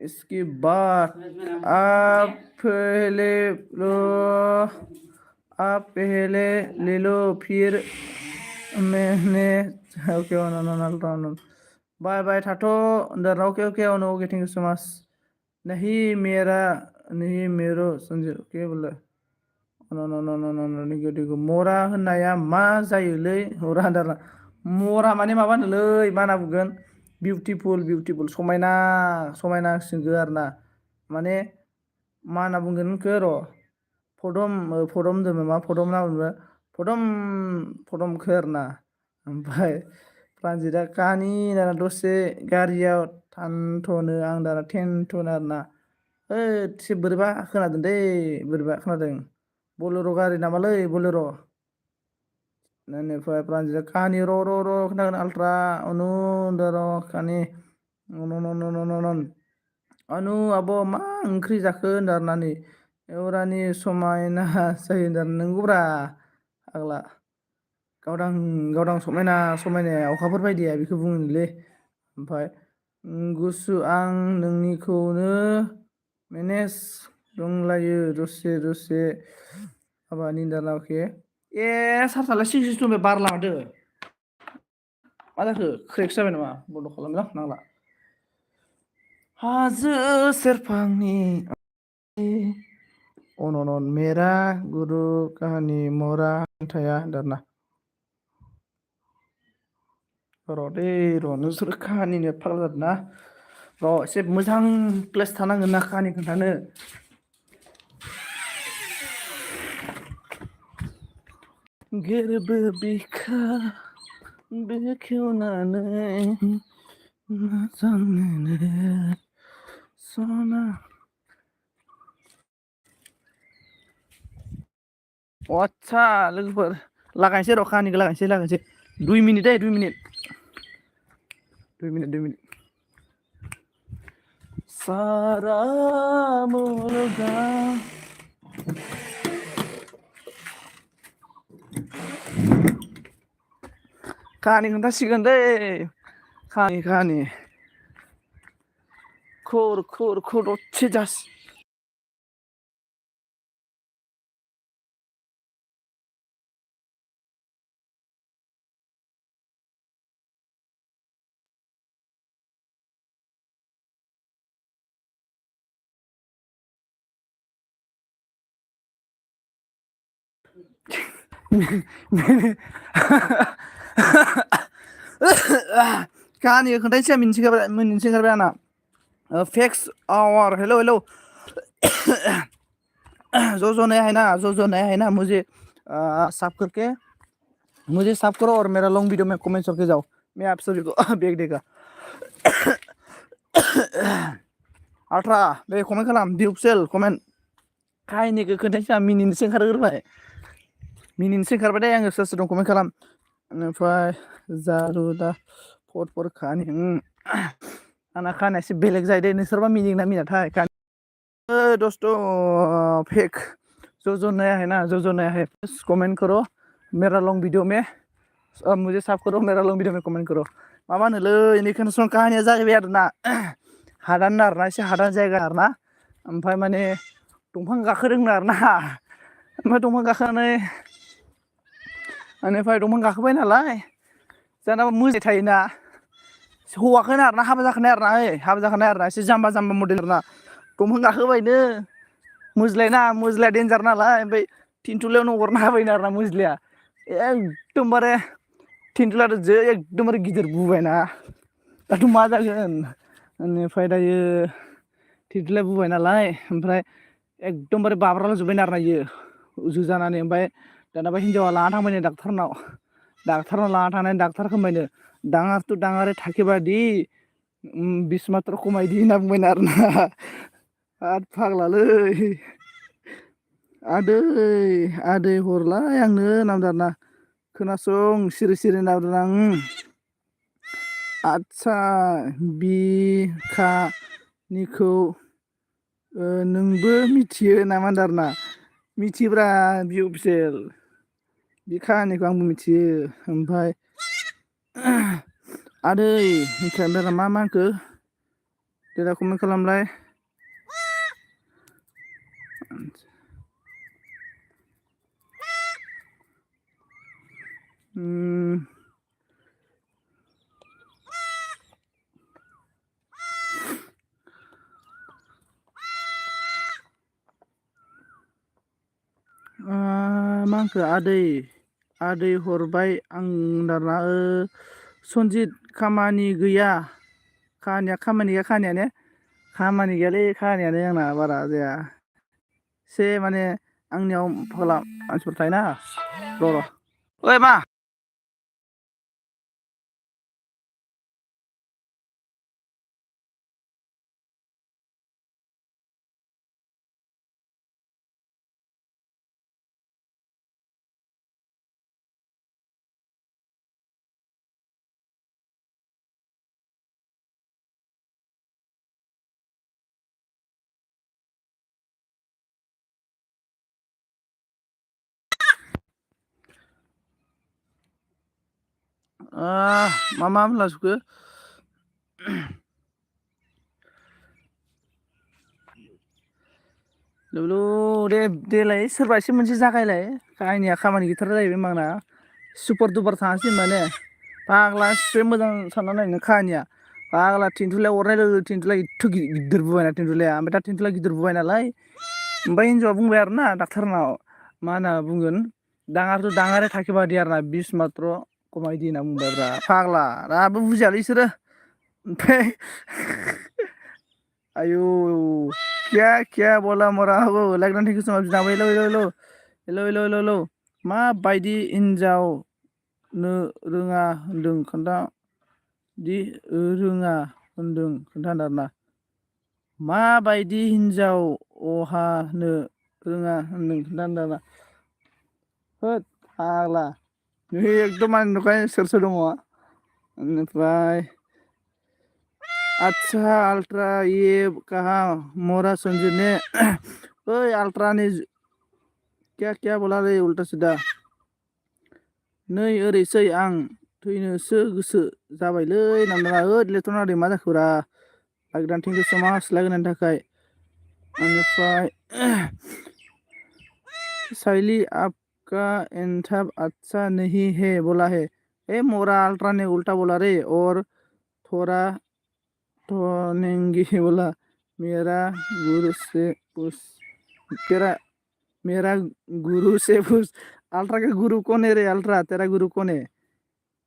इसके बाद आप पहले ले लो फिर मैंने ओके बाय बाय थाथ' okay okay thank you so much नहीं मेरो संजय ओके बोले निगेटिभखौ मरा होननाया मा जायोलै मरा होनदारा मरा माने माबा होनोलै मा होनना बुंगोन बिउटिफुल बिउटिफुल समायना समायना सोंगो आरो ना माने मा होनना बुंगोन बेखौ र' फदम फदम होनदों मा फदम होनना बुङो फदम फदमखो आरो ना ओमफ्राय प्रानजितआ कानि दाना दसे गारियाव थांथ'नो आं दाना टेनथ'नो आरोना होद एसे बोरैबा खोनादों दै बोरैबा खोनादों बलेर' गारि नामालै बलेर' बेनिफ्राय प्रानजितआ कानि र' खोनागोन आल्ट्रा अनु होनदों र' कानि अनु आब' मा ओंख्रि जाखो होनदों आरोना नै एउरानि समायना जायो होनदों नंगौब्रा फाग्ला गावदां गावदां समायना समायनाया अखाफोर बायदिया बेखौ बुङोनोलै ओमफ्राय गुसु आं नोंनिखौनो मेनेज दंलायो दसे दसे हाबानि दालाके ए सार्जालाय सिक्सटि टु बार लांदो मा जाखो क्रेकसो जाबाय नामा बन्द' खालामलां नांला हाजो सेरफांनि अन'नन मेरा गुरु काहानि मरा खोन्थाया होनदों र' दै र' नोंसोर काहानिनो फाग्ला जादों ना र' एसे मोजां प्लेस थानांगोन ना काहानि खोन्थानो गोरबो बिखा बेखेवनानै मोजांनो सना आदसा लोगोफोर लागायनोसै र' काहानिखौ लागायनोसै 2 मिनिट दै 2 मिनिट 2 मिनिट सारा मुलुगा काहानि खोन्थासिगोन दै काहानि खुर दसे जास काहानिखौ खोन्थानोसै आं मिनिनोसै ओंखारबाय आंना फेक्स आवार हेलौ हेलौ जो नया है ना मुझे साफ करके मुझे साफ करो और मेरा लॉन्ग वीडियो में कमेंट करके जाओ मैं आप सभी को बेग देगा आल्ट्रा बे कमेन्ट खालाम दिउपसेल कमेन्ट काहिनिखौ खोन्थानोसै आं मिनिनोसो ओंखारग्रोबाय मिनिनोसो ओंखारबाय दे आङो सोर सोर दं कमेन्ट खालाम बेनिफ्राय जारुदा फर काहानि आंना काहानिया एसे बेलेग जायो दे नोंसोरबा मिनिगोना मिनियाथाय दोस्तों फेक जो नया है ना जो नया है कमेंट करो मेरा लॉन्ग वीडियो में मुझे साफ करो मेरा लॉन्ग वीडियो में कमेंट करो माबा होनोलै नै खोनासं काहानिया जाहैबाय आरोना हादान आरोना एसे हादान जायगा आरोना ओमफ्राय माने दंफां गाखोदोंनो आरोना ओमफ्राय दंफां गाखोनानै बेनिफ्राय दंफां गाखोबाय नालाय दाना मोदाय थायोना हौवाखौनो आरोना हाबा जाखानाय आरोना हाबा जाखानाय आरोना एसे जाम्बा मडेल आरोना दंफां गाखोबायनो मोज्लाया देन्जार नालाय ओमफ्राय थिनथुलायावनो हरना होबायनो आरोना मोज्लाया एकदमबारे थिनथुलायाथ' जै एकदमबारे गिदिर बुबायना दाथ' मा जागोन बेनिफ्राय दायो थिनथुलाया बुबाय नालाय ओमफ्राय एकदमबारे बाब्रालाजोब्बायनो आरोना इयो जानानै ओमफ्राय दानाबा हिनजावा लाना थांबायनो डाक्टारनाव लाना थांनानै डाक्टार होनबायनो दाङार टु दाङारे थाखेबादि बिस मात्र खमायदि होनना बुंबायनो आरोना फाग्लालै आदै आदै हरलाय आंनो होनना बुंदों आरोना खोनासं सिरि सिरि होनना बुंदों आं आदसा बिखानिखौ नोंबो मिथियो नामा होनदों आरोना मिथियोब्रा बि अफिसियेल बे काहानिखौ आंबो मिथियो ओमफ्राय आदै ओमफ्राय मा होनखो देलाय कमेन्ट खालामलाय मा होनखो आदै हरबाय आं दाना सनजित खामानि गैया खामानि गैया खामानियानो खामानि गैयालै खामानियानो आंना बारा जाया एसे माने आंनियाव मानसिफोर थायोना र' ओइ मा मा होनलाजोबखो लुलु दे देलाय सोरबा एसे मोनसे जागायलाय आंनिया खामानि गैथारा जाहैबाय होनबा आंना सुपार दुपार थाङासै होनबा ने फाग्ला एसे मोजां सानना नाय नों खाहानिया फाग्ला थिनथुलाया अरनाय लोगो लोगो थिनथुलाया एथ' गिदिर बुबायना थिनथुलाया ओमफ्राय दा थिनथुलाया गिदिर बुबाय नालाय ओमफ्राय हिन्जावआ बुंबाय आरो ना डाक्टारनाव मा होनना बुंगोन दाङारे थाखे बादि आरो ना बिस मात्र कमायदि होनना बुंबायब्रा फाग्ला दाबो बुजियालै इसोरो ओमफ्राय आयु क्या बोला मरा हो लाइक थेंक इउ सो माच हेलौ माबायदि हिनजावनो रोङा होनदों खोन्था दि रोङा होनदों खोन्थानो आरोना माबायदि हिनजाव अहानो रोङा होनदों खोन्थानो आरोना होद फाग्ला नै एकदम आंनि नुखाय सोर दङ बेनिफ्राय अच्छा अल्ट्रा ये कहा मोरा संजीत ने ओइ अल्ट्रा ने क्या बोला रे उल्टा सिदा नै ओरैसै आं थैनोसो गोसो जाबायलै होनना होद लेथ'ना दै मा जाखोब्रा लाइक थेंक इउ सो माच लाइक होनायनि थाखाय बेनिफ्राय साइली आपका एनथाब अच्छा नहीं है बोला है ए मोरा अल्ट्रा ने उल्टा बोला रे और थोड़ा नेंगी बोला मेरा गुरु से पूछ तेरा मेरा गुरु से पूछ अल्ट्रा का गुरु कौन है रे अल्ट्रा तेरा गुरु कौन है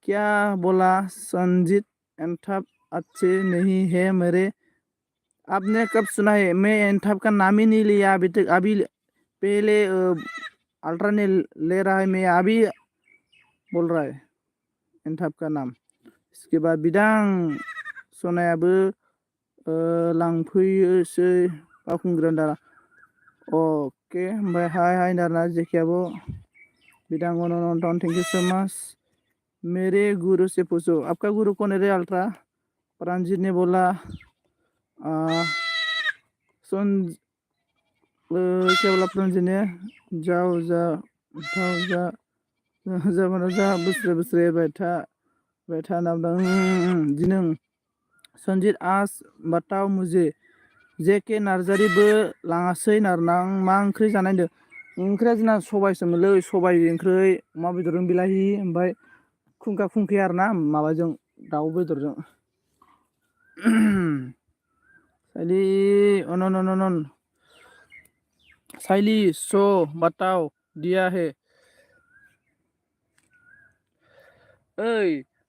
क्या बोला संजीत एंथाब अच्छे नहीं है मेरे आपने कब सुना है मैं एंथाब का नाम ही नहीं लिया अभी तक अभी पहले अल्ट्रा ने ले रहा है मैं अभी बोल रहा है एंथाब का नाम इसके बाद बिदां सनायाबो लांफैयोसै बावखुंग्रि दाना अके ओमफ्राय हाय दाना जेखियाबो बिदां थैंक यू सो मच मेरे गुरु से पूछो आपका गुरु कौन है रे अल्ट्रा प्रांजित ने बोला सुन क्या बोला प्रांजित ने जाओ जा बोसरे बोसरे बैठा नाम दिनों संजीत आज बताओ मुझे जेके नार्जारिबो लाङासै नारना मा ओंख्रि जानाय होनदों ओंख्रिया जोंना सबायसोमोनलै सबाय ओंख्रि अमा बेदरजों बिलाहि ओमफ्राय खुंखा खुंखि आरो ना माबाजों दाउ बेदरजों साइली अन साइली सो बताओ दिया है ओइ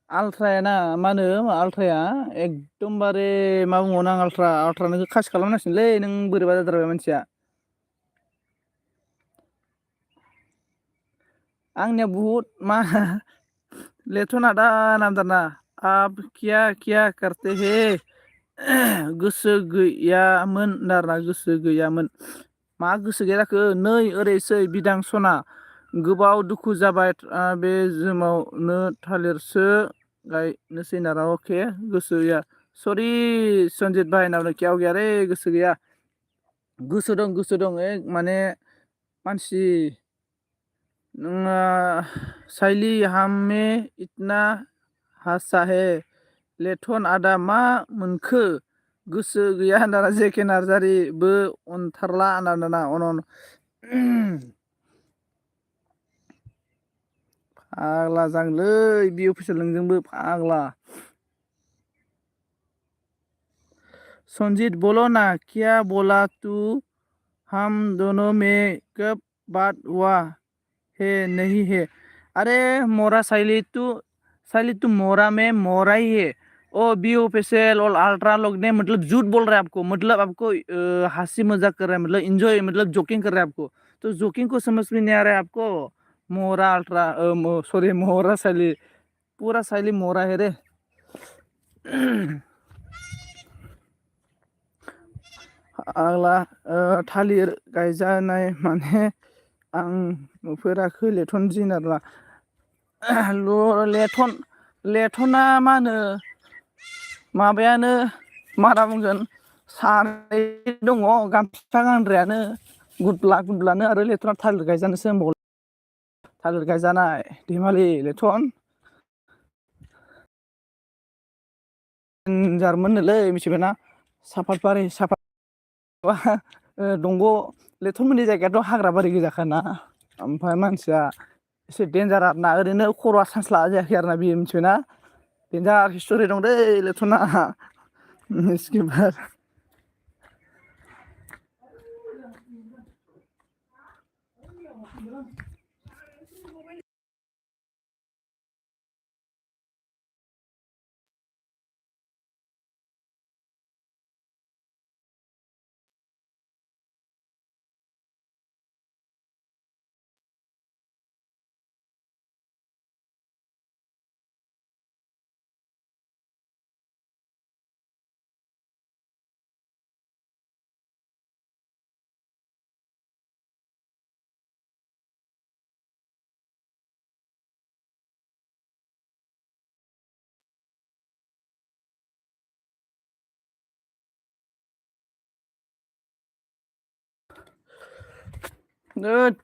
आल्ट्रायाना मा होनो आल्ट्राया एकदमबारे मा बुंबावनो आं आल्ट्रा नोंखौ खासि खालामनांसिगोनलै नों बोरैबा जाथारबाय मानसिया आंनिया बुहुद मा लेथ'ना दा नामदारना आप क्या करते हे गोसो गैयामोन आरोना गोसो गैयामोन मा गोसो गैया जाखो नै ओरैसै बिदां सना गोबाव दुखु जाबाय बे जोमावनो थालिरसो गायनोसै नारा अके गोसो गैया सरि सन्जित भाई नावनो क्या गैया रे गोसो गैया गोसो दं माने मानसि साइली हमें इतना हासा है लेथन आदा मा मोनखो गोसो गैया होनना जेके नार्जारिबो अनथारला होनना अन फाग्ला जागोनलै बे अफिसार नोंजोंबो फाग्ला संजीत बोलो ना क्या बोला तू हम दोनों में कब बात हुआ है नहीं है। अरे मोरा साइली तू मोरा में मोरा ही है। ओ बी ऑफिशियल और अल्ट्रा लोग ने मतलब झूठ बोल रहा है आपको, मतलब आपको हंसी मजाक कर रहा है, मतलब इंजॉय मतलब जोकिंग कर रहा है आपको। तो जोकिंग को समझ में नहीं आ रहा है आपको। मोरा अल्ट्रा सॉरी मोरा साइली, पूरा साइली मोरा है रे। आग्ला थालिर गायजानाय माने आं नुफेराखै लेथन जिनारा। लेथन लेथना मा होनो माबायानो मा होनना बुंगोन, सानै दङ गामसा गानग्रायानो गुदला गुदलानो, आरो लेथना थालिर गायजानोसो होनबाव थालिर गायजानाय दैमालि लेथन देनजारमोननोलै मिथिबायना। साफातबारि साफात दंग' लेथनमोननि जायगायाथ' हाग्रा बारि गोजाखाना। ओमफ्राय मानसिया एसे देन्जार आरोना, ओरैनो खर'आ सान्स लाजायाखै आरोना बियो मिथिबायना। देन्जार हिस्ट'रि दं दै लेथना मिस्किबार।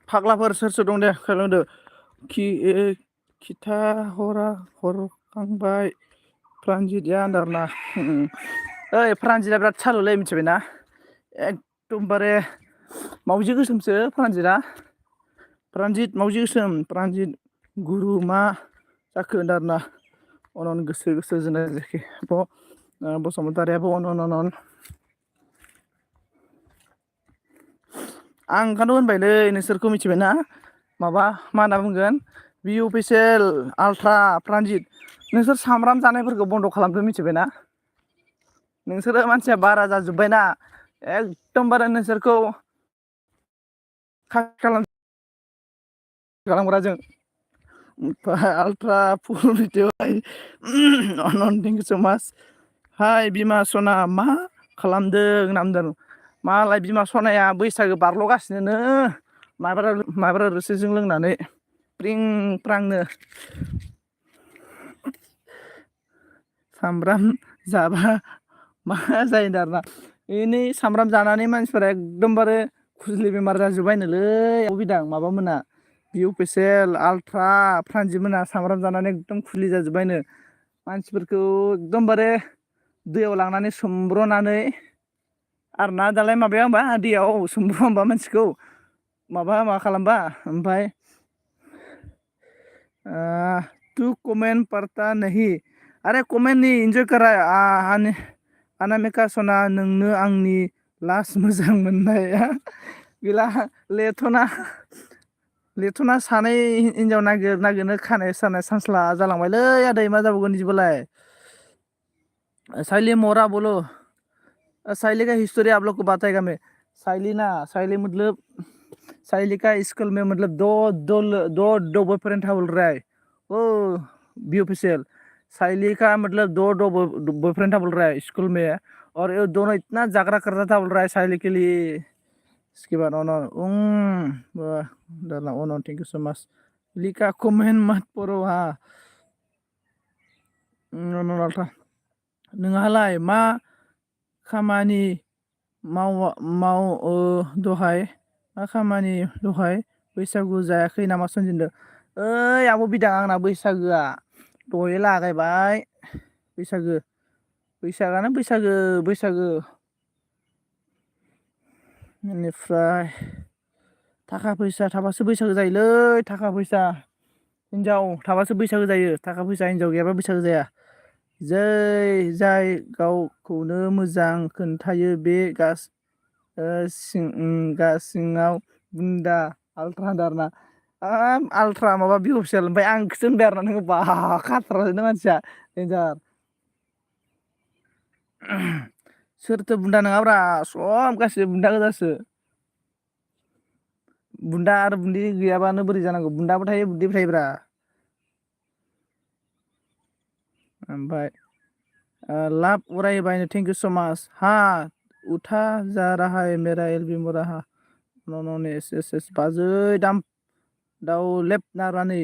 फाग्लाफोर सोर सोर दं दे खालामदो। खिथा हरा हरखांबाय प्रानजितआ आन्दारना। ओइ प्रानजितआ बिराद सालुलै मिथिबायना, एकदमबारे मावजि गोसोमसो प्रानजितआ। प्रानजित मावजि गोसोम, प्रानजित गुरु मा जाखो होनदों आरोना। अनन गोसो गोसो जोंना जाखि बसुमतारियाबो अन अन अन। आं ओंखायनो होनबायलै नोंसोरखौ मिथिबायना, माबा मा होनना बुंगोन, बि अफिसियेल आल्ट्रा प्रानजित नोंसोर सामब्राम जानायफोरखौ बन्द' खालामदो मिथिबायना। नोंसोरो मानसिया बारा जाजोब्बायना, एकदमबारे नोंसोरखौ खालाम खालामग्रा जों आल्ट्रा फुल भिडिअ अनन थेंक इउ स' माच। हाय बिमा सना मा खालामदों होनना बुंदों। मालाय बिमा सनाया बैसागो बारल'गासिनोनो माइब्रा रोसिजों लोंनानै प्रिं प्रांनो। सामब्राम जाबा मा जायो आरोना, एनै सामब्राम जानानै मानसिफोरा एकदमबारे खुजलि बेमार जाजोब्बायनोलै बिदां माबामोना बि अफिसियेल आल्ट्रा प्रानजित मोना सामब्राम जानानै एकदम खुलि जाजोब्बायनो। मानसिफोरखौ एकदमबारे दैयाव लांनानै सोमब्रनानै आरोना, दालाय माबाया होमबा दैयाव सोमब्र होमबा मानसिखौ मा खालामबा। ओमफ्राय तु कमेन्ट पढ़ता नहीं, अरे कमेन्ट नहीं इन्जय कर रहा है। अनामिका सना नोंनो आंनि लास्ट मोजां मोननाया गैला। लेथना सानै हिनजाव नागिरनो खानाय सानाय सानस्ला जालांबायलै आदै, मा जाबावगोन बिदिबालाय। साइली मोरा बोलो, साइली का हिस्टोरी आप लोग को बताएगा मैं। साइली ना, साइली मतलब साइली का स्कूल में मतलब दो बॉयफ्रेंड था बोल रहा है ओ बी ऑफिशियल। साइली का मतलब दो बॉयफ्रेंड था बोल रहा है स्कूल में, और ये दोनों इतना झगड़ा करता था बोल रहा है साइली के लिए। इसके बाद owner thank you so much. लिखा कमेन्ट मत पढ़ो हाँ। नोंहालाय मा खामानि दहाय मा खामानि दहाय बैसागु जायाखै नामा सनजित? ओइ आब' बिदां आंना बैसागोआ दहाय लागायबाय। बैसागानो बैसागो बेनिफ्राय थाखा फैसा थाबासो बैसागो जायोलै, थाखा फैसा हिनजाव थाबासो बैसागो जायो, थाखा फैसा हिनजाव गैयाबा बैसागो जाया। जाय गावखौनो मोजां खोन्थायो बे सिङाव बुन्दा आल्ट्रा दारना। आल्ट्रा माबा बि अफिसियेल ओमफ्राय आंखौसो होनबाय आरोना नोङो बा खाथ्रानो मानसिया देनजार सोरथो बुन्दा नङाब्रा सब गासिबो बुन्दा गोजासो बुन्दा आरो बुन्दि गैयाबानो बोरै जानांगौ बुन्दाबो थायो बुन्दिबो थायोब्रा ओमफ्राय लाभ उराय बायनो थेंक इउ स' माच हा उठा जा रहा है मेरा एलबि रहा न' एस एस एस बाजै दाम दाउलेब नारनानै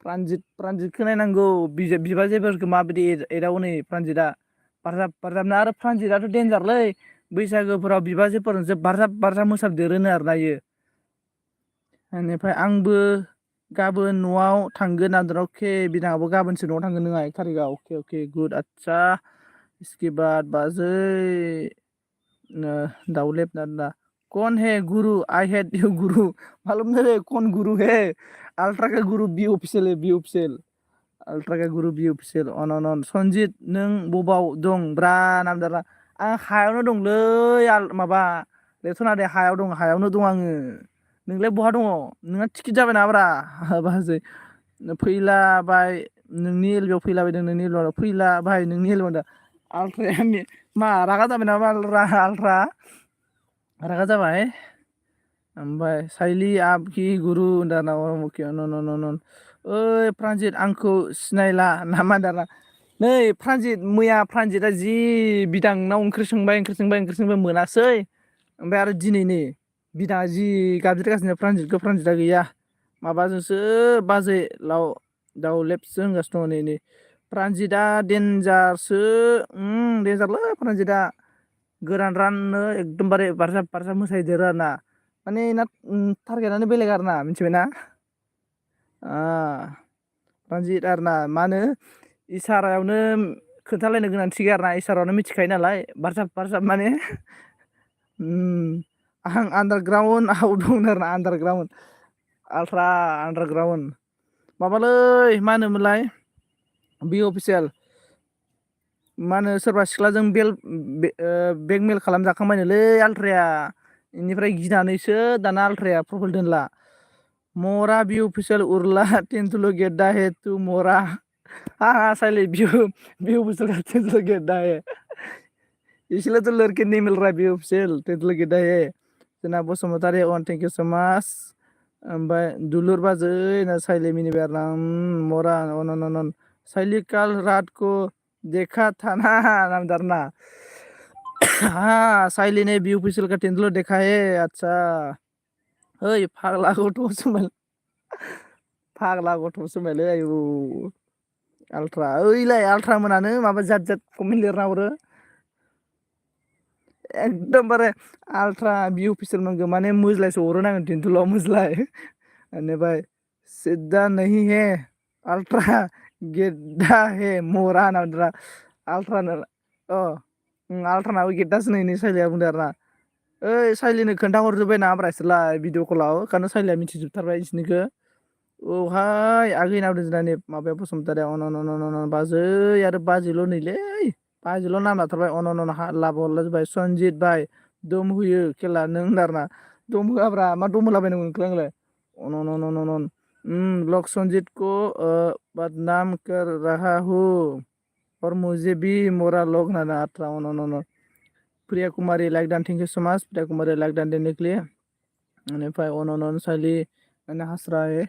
प्रानजितखौ नायनांगौ बिबाजैफोरखौ माबायदि एदावो नै प्रानजितआ बारजाब बारजाबनो आरो प्रानजितआथ' देनजारलै बैसागोफोराव बिबाजैफोरजोंसो बारजाब बारजाब मोसाबदेरोनो आरोना इयो बेनिफ्राय आंबो गाबोन न'आव थांगोन आरोना अके बिदाङाबो गाबोनसो न'आव थांगोन नोंहा 1 थारिखआव अके अके गुड आदसा इसके बाद बाजै दाउलेब नारना कौन है गुरु आई हेट यू गुरु मालूम नहीं रे कौन गुरु है अल्ट्रा का गुरु बि अफिसियल है बि अफिसियल अल्ट्रा का गुरु बि अफिसियल अन सनजित नों बबाव दं ब्रा नामदारा आं हायावनो दंलै माबा लेथ'ना दे हायाव दं हायावनो दं आङो नोंलाय बहा दङ नोंहा टिकेट जाबाय नामाब्रा बाजै फैलाबाय नोंनि एलबेयाव फैलाबायदों नोंनि एलबेयाव फैला बाय नोंनि एलबेयाव आल्ट्राया मा रागा जाबाय नामा आल्ट्रा रागा जाबाय ओमफ्राय साइलि आपकि गुरु दाना ओइ प्रानजित आंखौ सिनायला नामा दाना नै प्रानजित मैया प्रानजितआ जि बिदांनाव ओंख्रि सोंबाय मोनासै ओमफ्राय आरो दिनै नै बिदाङा जि गाबज्रिगासिनो प्रानजितआ गैया माबाजोंसो बाजै दाउलेबसो होनगासिनो दङ नै प्रानजितआ देनजारसो देनजारलै प्रानजितआ गोरान राननो एकदमबारे बारजाब बारजाब मोसाहैदेरो आरो ना माने ना टारगेटानो बेलेग आरो ना मिथिबायना प्रानजित आरो ना मा होनो इसारायावनो खोन्थालायनो गोनांथि गैया आरोना इसारायावनो मिथिखायो नालाय बारजाब बारजाब माने आं आन्दारग्राउन्ड आव दं आरोना आन्दारग्राउन्ड आल्ट्रा आन्दारग्राउन्ड माबालै मा होनोमोनलाय बि अफिसियेल मा होनो सोरबा सिख्लाजों बेकमेल खालामजाखांबायनोलै आल्ट्राया बेनिफ्राय गिनानैसो दाना आल्ट्राया प्रफाइल दोनला मरा बि अफिसियेल उरला तेंदुल गेद्दा हे तु मरा साइले बिहु अफिसियेल तेंदुल गेद्दा हे इसलिए तो लड़के नहीं मिल रहा है बि अफिसियेल तेंदुल गेद्दा हे जोंना बसुमतारी अन थेंक इउ स' माच ओमफ्राय दुलुर बाजै ना साइले मिनिबाय आरो ना मरा अन साइली काल रात को देखा था ना नामदारना हाँ साइली ने बी ऑफिशियल का तेंदुलर देखा है अच्छा ओइ फाग्ला गथ'सो होनबायलै आयु आल्ट्रा ओइलाय आल्ट्रा मोनानो माबा जात जात कमेन्ट लिरना हरो एकदमबारे आल्ट्रा बि अफिसियेल नांगौ माने मोज्लायसो हरो नांगोन तेंदुलाव मोज्लाय बेनिफ्राय सिद्धा नहीं है अल्ट्रा गेद्दा है मरा होनना आल्ट्रानो आल्ट्रानाबो गेद्दासो नै साइलिया बुंदों आरो ना ओइ साइलिनो खोन्थाहरजोब्बाय नामाब्रा इसोरलाय भिडिअ कलाव खारन साइलिया मिथिजोबथारबाय इसोरनिखौ औहाय आगै होनना बुंदों जोंना नै माबाया बसुमतारिया अन बाजै आरो बाजैल' नैलै बाजैल' नाम लाथारबाय अन लाब हरलाजोब्बाय सनजित भाई दम होयो खेला नों होनदों आरो ना दम होआब्रा मा दम होलाबायनांगौ नोंखौलाय आंलाय ब्लॉग संजीत को बदनाम कर रहा हूँ और मुझे भी मोरा लोग ना आता Priya Kumari like done thank you so much Priya Kumari like done देने के लिए बेनिफ्राय अन साइली मैंने हंस रहा है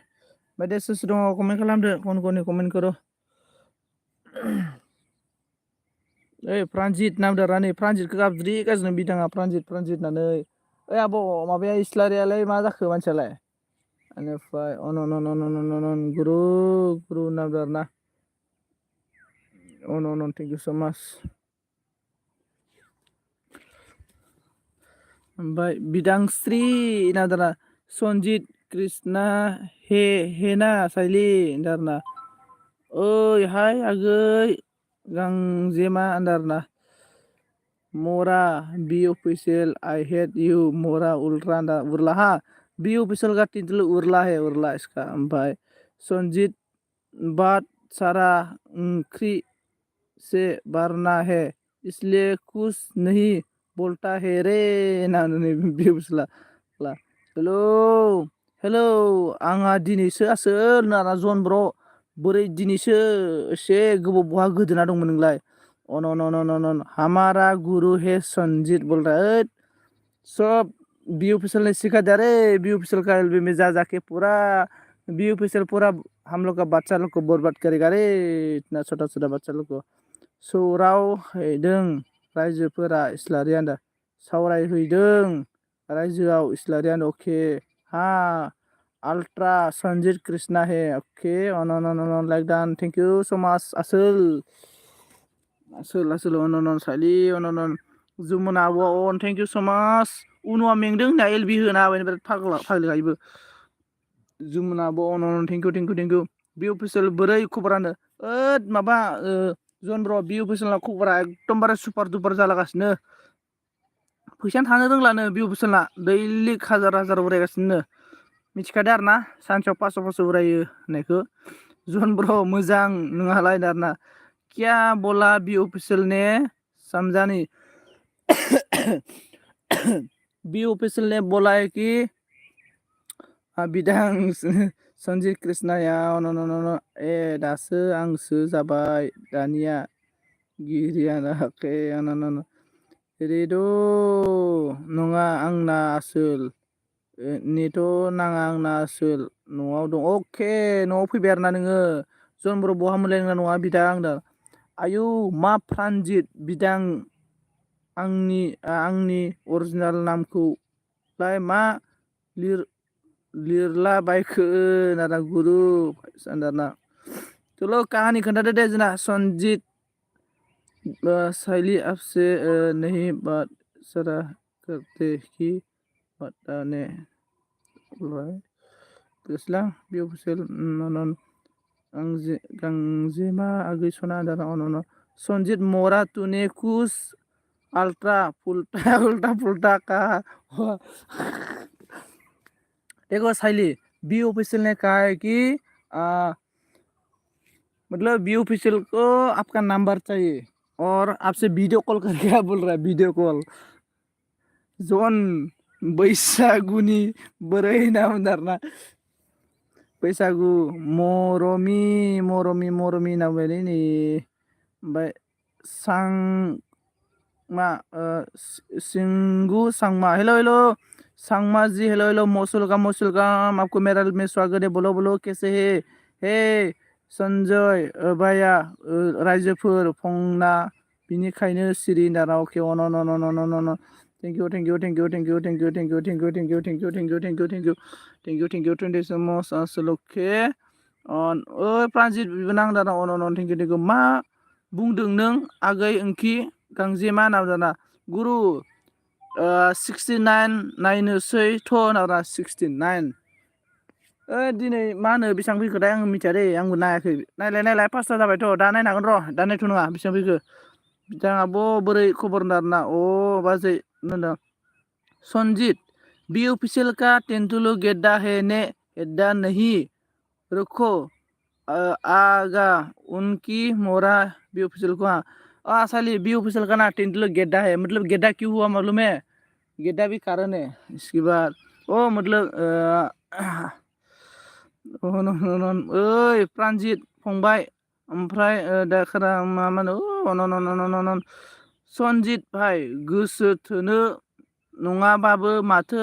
बायदि सोर दङ कमेन्ट खालामदो कौन कमेन्ट करो ओइ प्रानजित नामदारा नै प्रानजितखौ गाबज्रिगासिनो बिथाङा प्रानजित होननानै ओइ आब' माबाया इस्लारियालाय मा जाखो मानसियालाय बेनिफ्राय अन गुरु नामदार ना अन थेंक इउ स' माच ओमफ्राय बिदांस्रि नामदारा सनजित कृष्णा हे ना साइलि नामदारना ओइ हाय आगै गांजेमा आन्दारना मोरा बी ऑफिशियल आई हेट यू मोरा उल्ट्रा उरला हा बी ऑफिशियल का तितल उरला इसका भाई संजीत बात सारा उंखरी से भरना है इसलिए कुछ नहीं बोलता है रे ना बी ऑफिशियल हेलो हेलौ आंहा दिनैसो आसोल नाना जन ब्र' बोरै दिनैसो एसे गोबाव बहा गोदोना दंमोन नोंलाय अन अन अन अन अन हमारा गुरु है संजीत बोल रहा है सब बी ऑफिशियल ने सिखा दिया रे बी ऑफिशियल का एल्बम में जा जाके पूरा बी ऑफिशियल पूरा हम लोग का बच्चा लोग को बर्बाद करेगा रे इतना छोटा छोटा बच्चा लोग को सौराव हैदों रायजोफोरा इस्लारियान सावरायहैदों रायजोआव इस्लारियान अके हाँ अल्ट्रा संजीत कृष्णा है ओके अन अन अन अन like done thank you so much आसोल आसोल आसोल अन अन साइली अन अन जुमुना अन थैंक यू सो मच उनआ मेंदों होनना एलबि होना होबाय बिराद फाग्ला फाग्लिखायोबो जुमुना अन अन thank you thank you thank you be official बोरै खबरानो ओद माबा जन ब्र बि अफिसियेलना खबरा एकदमबारे सुपार दुपार जालागासिनो फैसायानो थानो रोंलानो बि अफिसियेलना दैलिक हाजार हाजार उरायगासिनो मिथिखादो आरो ना सानसेयाव 500 उरायो होननायखौ जन ब्र मोजां नोंहालाय आरोना क्या बोला बी ऑफिशियल ने समझा नहीं बी ऑफिशियल ने बोला है कि बिदां संजीत कृष्णाया ए दासो आंसो जाबाय दानिया गिरियाना के रेद' नङा आंना आसोल नेथ' नाङा आंना आसोल न'आव दं अके न'आव फैबाय आरोना नोङो जनबर' बहा मोनलाय नोंना नङा बिदा आंदा आयौ मा प्रानजित बिदां आंनि अरिजिनेल नामखौलाय मा लिरला बायखो नाना गुरु सानदारना चलो कहानी खोन्थादो दे जोंना संजीत शैली आपसे नहीं बात सरा करते कि बताने Islang बि अफिसियेल नन गांजेमा आगै सना दाना अन संजीत मोरा तूने कुछ अल्ट्रा पुल्टा उल्टा पुल्टा कहा देखो साइली बी ऑफिशियल ने कहा है कि मतलब बी ऑफिशियल को आपका नंबर चाहिए और आपसे वीडियो कॉल करके बोल रहा है वीडियो कॉल जन बैसागुनि बोरै नाम दारना बैसागु मरमि होनना बुंबायलै नै ओमफ्राय सिंगु सांमा हेलो हेलो सांमा जी हेलो हेलो मौसुलगाम आपको मेरा में स्वागत है बोलो बोलो कैसे है हे संजय भाया रायजोफोर फंना बिनिखायनो सिरि दानाव के अन अन अन अन अन अन thank you thank you thank you thank you thank you thank you thank you thank you thank you thank you thank you thank you thank you thank you thank you so much आसलके अन प्रानजित बिबोनां दाना अन अन thank you मा बुंदों नों आगै ओंखि गांजेमा नाम दाना गुरु 69 नायनोसै थ' नारा 69 दिनै मा होनो बेसेबां फैखोथाय आं मिथिया दै आंबो नायाखै नायलाय 5ता जाबायथ' दा नायनो हागोन र' दा नायथ' नङा बेसेबां फैखो बिथाङा बोरै खबर आरोना बाजै होनदों संजीत बी ऑफिशियल का तेंतुलु गेड्डा है ने गेड्डा नहीं रखो आगा उनकी मोरा बी ऑफिशियल को हाँ साली बी ऑफिशियल का ना तेंतुलु गेड्डा है मतलब गेड्डा क्यों हुआ मालूम है गेड्डा भी कारण है इसके बाद मतलब ओइ प्रानजित फंबाय ओमफ्राय दा खोना मा होनो संजीत भाई गोसो थोनो नङाबाबो माथो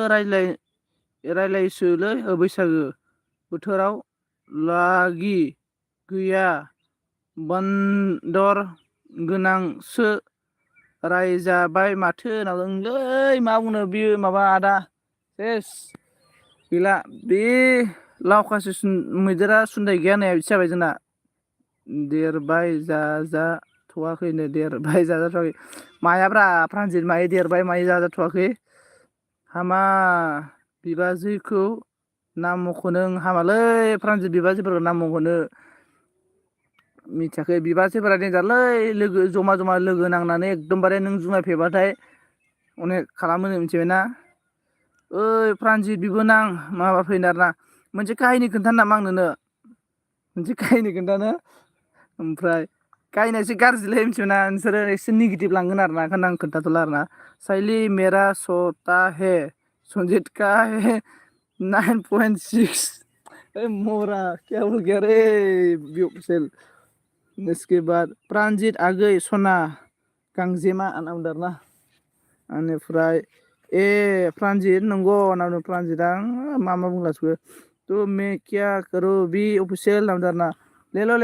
रायलायसोलै बैसागो बोथोराव लागि गैया बन्दर गोनांसो रायजाबाय माथो नावदोंलै मा बुंनो बियो माबा आदा सेस गैला बे लावखासो मैदेरा सुन्दाय गैया होननाया बिदि जाबाय जोंना देरबाय जाजाथ'वाखैनो देरबाय जाजाथ'वाखै मायाब्रा प्रानजित मायो देरबाय मायो जाजाथ'वाखै हामा बिबाजैखौ नाम मख'नो हामालै प्रानजित बिबाजैफोरखौ नाम मख'नो मिथियाखै बिबाजैफोरा देन्जारलै लोगो जमा लोगो नांनानै एकदमबारे नों जुमाय फेबाथाय अनेक खालामो मिथिबायना ओइ प्रानजित बिबोनां माबा फैनो आरोना मोनसे काहिनि खोन्थानो नामा आं नोंनो मोनसे काहिनि खोन्थानो ओमफ्राय काहिनिया एसे गाज्रिलै मिथिबायना नोंसोरो एसे नेगेटिभ लांगोन आरोना ओंखायनो आं खोन्थाथ'ला आरोना साइली मेरा सोता है संजीत का है 9.6। मोरा क्या बोल गया रे बियोसेल। इसके बाद प्राणजित आगै सना गांजेमा नाम दारना बेनिफ्राय प्राणजित नंगौ नाम प्राणजित आं मा बुंलासो तो मैं क्या करो बी अफिसियेल नाम दारना ले लो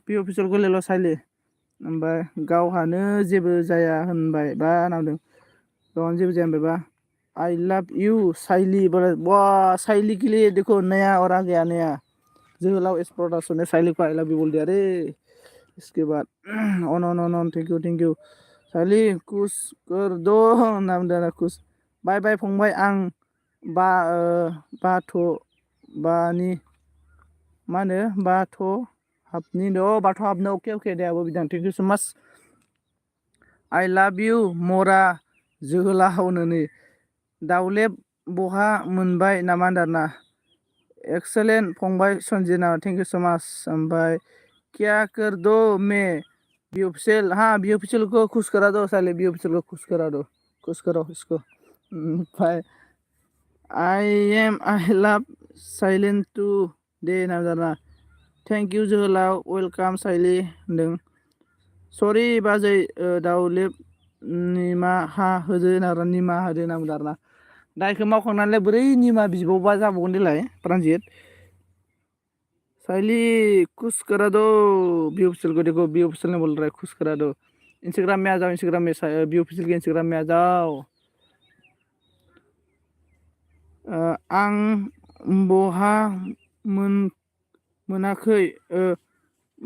बी अफिसियेलखौ ले लो साइलि ओमफ्राय गावहानो जेबो जाया होनबाय बा नामदों गावहानो जेबो जाया होनबायबा आई लव यू साइली बोले वाह साइली के लिए देखो नया और आ गया नया जोहोलाव एक्सप्लोरेशन ने साइली को आई लव यू बोल दिया रे इसके बाद ऑन थैंक यू साइली कुछ कर दो नाम दाना कुछ बाय बाय फंबाय आं बाथ' बानि मा होनो बाथ' हाबनि बाथ' हाबनो अके दे आब' बिदां थेंक इउ सो माच आई लाभ इउ मरा जोहोलावनो नै दाउलेब बहा मोनबाय नामा दाना एक्सेलेन्ट फंबाय सन्जिना थेंक इउ सो माच ओमफ्राय क्या कर दो मे बी ऑफिशियल हाँ बी ऑफिशियल को खुश करा दो साले बी ऑफिशियल को खुश करो इसको ओमफ्राय आई लाभ साइलेन्ट टू दे नाम दाना थेंक इउ जोहोलाव वेलकाम साइलि होनदों सरि बाजै दाउलेब निमाहा होदो निमाहा होदो नाम दारना दायखौ मावखांनानैलाय बोरै निमा बिबावबा जाबावगोन देलाय प्राणजित साइली खुश करा दो बी ऑफिशियल को देखो बी ऑफिशियल ने बोल रहा है खुश करा दो इंस्टाग्राम में आ जाओ इंस्टाग्राम में बी ऑफिशियल के इंस्टाग्राम में आ जाओ आं बहा मोनाखै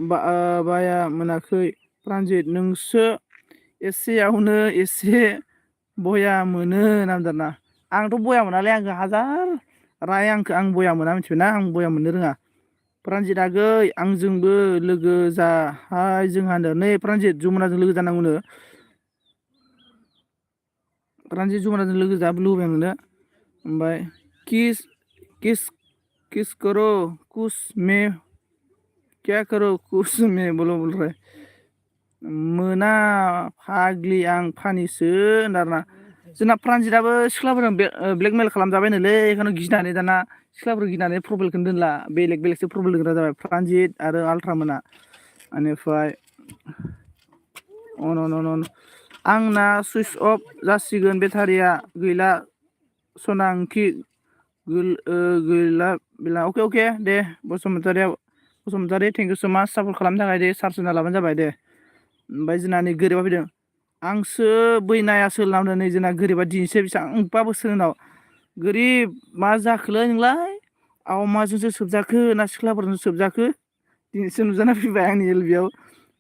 बाया मोनाखै प्राणजित नोंसो एसेयावनो एसे बया मोनो नाम दारना आंथ' बया मोनालै आंखौ हाजार राय आं बया मोना मिथिबायना आं बया मोननो रोङा प्राणजित आगै आंजोंबो लोगो जाहाय जोंहा नै प्राणजित जमुनाजों लोगो जानांगौनो प्राणजित जमुनाजों लोगो जा लुबैबाय आं नोंनो ओमफ्राय किस किस करो कुछ में क्या करो कुछ में बोल रहा है मोना फाग्लि आं फानिसो होनदारना जोंना प्राणजितआबो सिख्लाफोरजों ब्लेकमेल खालामजाबायनोलै बेखौनो गिनानै दाना सिख्लाफोर गिनानै प्रफाइलखौनो दोनला बेलेगसो प्रफाइल दोनग्रा जाबाय प्राणजित आरो आल्ट्रामोना बेनिफ्राय अन आंना सुइस अफ जासिगोन बेटारिया गैला सना ओंखि गैला बेला अके दे बसुमतारी थेंक इउ सो माच सापर्ट खालामनो थाखाय दे सार्ज होना लाबानो जाबाय दे ओमफ्राय जोंना नै गोरिबा फैदों आंसो बैनायासो लामदों नै जोंना गोरिबा दिनैसो बेसेबांबा बोसोर उनाव गोरिब मा जाखोलै नोंलाय आवमाजोंसो सोबजाखो ना सिख्लाफोरजों सोबजाखो दिनैसो नुजाना फैबाय आंनि एलबियाव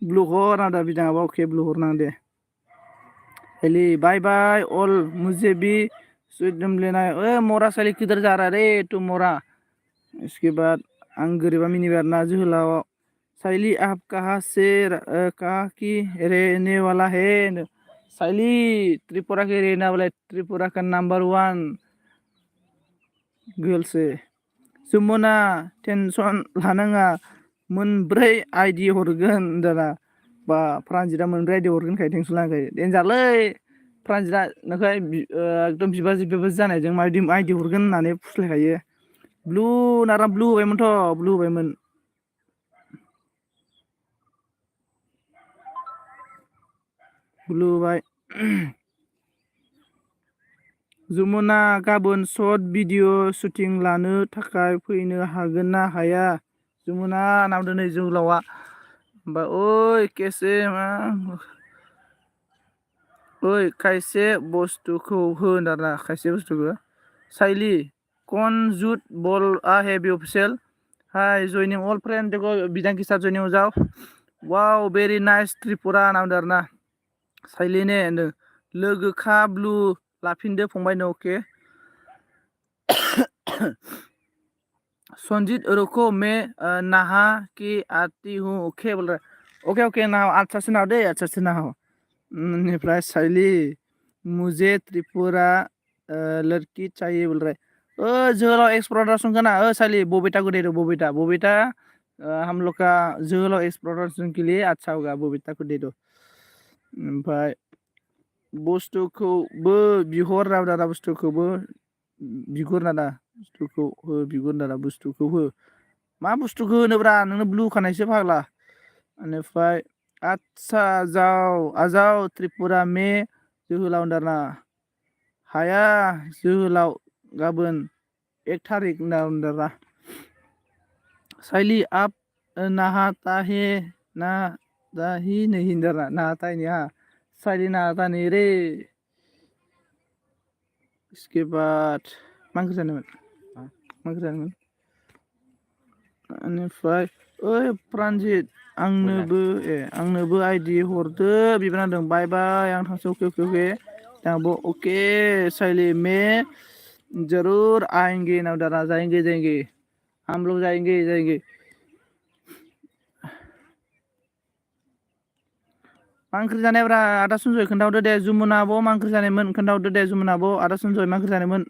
ब्लु हर आदा बिदाङाबा अके ब्लु हर दे हेली बाय बाय ऑल मुझे भी स्वीट लेना मोरा साली किधर जा रहा रे तू मोरा इसके बाद आं गोरिबा मिनिबाय आरोना जोहोलाव साइली आप कहाँ से कहाँ की रहने वाला है साइली त्रिपुरा के रहने वाला है त्रिपुरा का नंबर 1 गर्ल्स है जमुना टेंशन लानाङा मोनब्रै आइडि हरगोन दाना बा प्राणजितआ मोनब्रै आइडि हरगोनखाय टेंशन लानाङाखै देनजारलै प्राणजितआ नोंखौ एकदम बिबाजै जानायजों माबायदि आइडि हरगोन होननानै फुस्लायखायो ब्लु नारा ब्लु होबायमोनथ' ब्लु होबायमोन ब्लु होबाय जमुना गाबोन शर्ट भिडिअ शुटिं लानो थाखाय फैनो हागोन ना हाया जमुना नामदों नै जोहोलावआ ओमफ्राय ओइ केसे मा ओइ खायसे बुस्थुखौ होन आरोना खायसे बुस्थुखौ साइली कौन झूठ बोल है बी ऑफिशियल हाय जॉइनिंग ऑल फ्रेंड देखो बिदां के साथ जॉइनिंग हो जाओ वाओ वेरी नाइस त्रिपुरा नामदों आरोना साइली ने लोगोखा ब्लु लाफिनदो फंबायनो अके संजीत रुको मैं नहा के आती हूँ ओके बोल रहा ओके नहाओ अच्छा से नहाओ दे अच्छा से नहाओ निफ्राय साइली मुझे त्रिपुरा लड़की चाहिए बोल रहा है जोहोलाव एक्सप्लोरेशन का ना साइली बबीता को दे दो बबीता हम लोग का जोहोलाव एक्सप्लोरेशन के लिए अच्छा होगा बबीता को दे दो ओमफ्राय बुस्थुखौबो बिहर राव दादा बुस्थुखौबो बिगुर नादा बुस्थुखौ हो बिगुर नादा बुस्थुखौ हो मा बुस्थुखौ होनोब्रा नोंनो ब्लु खानायसो फाग्ला बेनिफ्राय आच्छा आजाव त्रिपुरा मे जोहोलाव होनदारना हाया जोहोलाव गाबोन 1 तारिख होनदारा साइली आप नहाता है ना दाही नहीं होनदारा नहाता है नहीं साइली नहाता नहीं रे इसके बाद मा ओंख्रि जानोमोन मा ओंख्रि जानोमोन बेनिफ्राय ओइ प्रानजित आंनोबो आइडि हरदो बिबान होदों बाय बाय आं थांसै अके आंबो अके साइली में जरूर आएंगे नावदारा जाएंगे हम लोग जाएंगे मा ओंख्रि जानायब्रा आदा सनजय खोन्थाहरदो दे जुमुना आब' मा ओंख्रि जानायमोन खोन्थाहरदो दे जुमुना आब' आदा सनजय मा ओंख्रि जानायमोन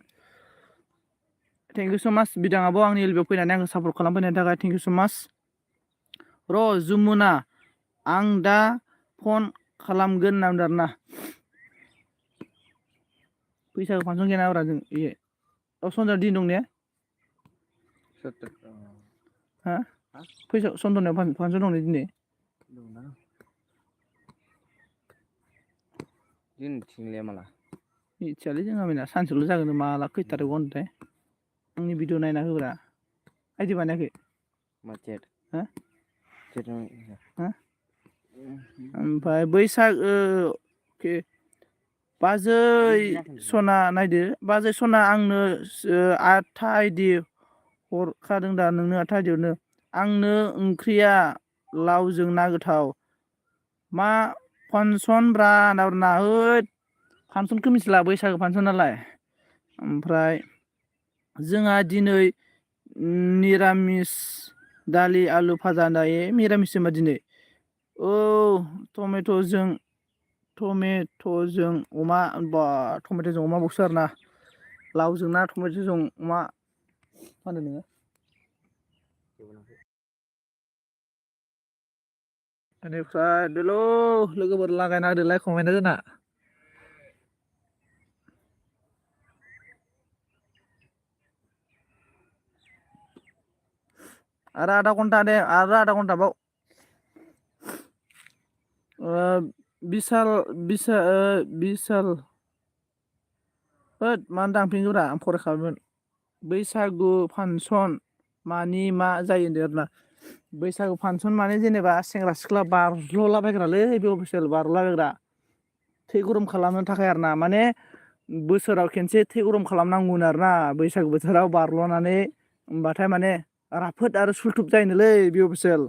थेंक इउ स' माच बिदां आब' आंनि एलबियाव फैनानै आंखौ सापर्ट खालामफैनायनि थाखाय थेंक इउ स' माच र' जुमुना आं दा फन खालामगोन नामदारना बैसागु फांसन गैयानाब्रा जों सनजय दिन दं ने हा फैसा सन्दनायाव फांसन दं ने दिनै दिनथिंलाया माला मिथियालै जोंहा बेना सानसेल' जागोन माला खैथारिकआव होनथाय आंनि भिडिअ नायना होब्रा आइदि बानायाखै मा चेट हा हा ओमफ्राय बैसागो बाजै सना नायदो बाजै सना आंनो 8था आइदि हरखादों दा नोंनो 8था आइदि हरनो आंनो ओंख्रिया लावजों ना गोथाव मा फांसन ब्रा नाब्रा होद फांसनखौ मिथिला बैसागो फांसन नालाय ओमफ्राय जोंहा दिनै निरामिस दालि आलु भाजा दायो मिरामिस होनबा दिनै औ टमेट'जों अमा बा टमेट'जों अमा बावसो आरोना लावजों ना टमेट'जों अमा फानदों नोङो बेनिफ्राय बेल' लोगोफोर लागायना होदो लाइक कमेन्टआ जोंना आरो आधा घन्टा बाव बिसाल होद मानो दानफिनगोब्रा आं फरायखाबायमोन बैसागु फांसन मानि मा जायो होनदों आरोना बैसागु फांसन माने जेनेबा सेंग्रा सिख्ला बारज्ल'लाबायग्रालै बे अफिसियेल बारलाबायग्रा थै गरम खालामनो थाखाय आरोना माने बोसोराव खेनसे थै गरम खालामनांगौनो आरोना बैसागु बोथोराव बारल'नानै होमबाथाय माने राफोद आरो सुलथुब जायोनोलै बे अफिसियेल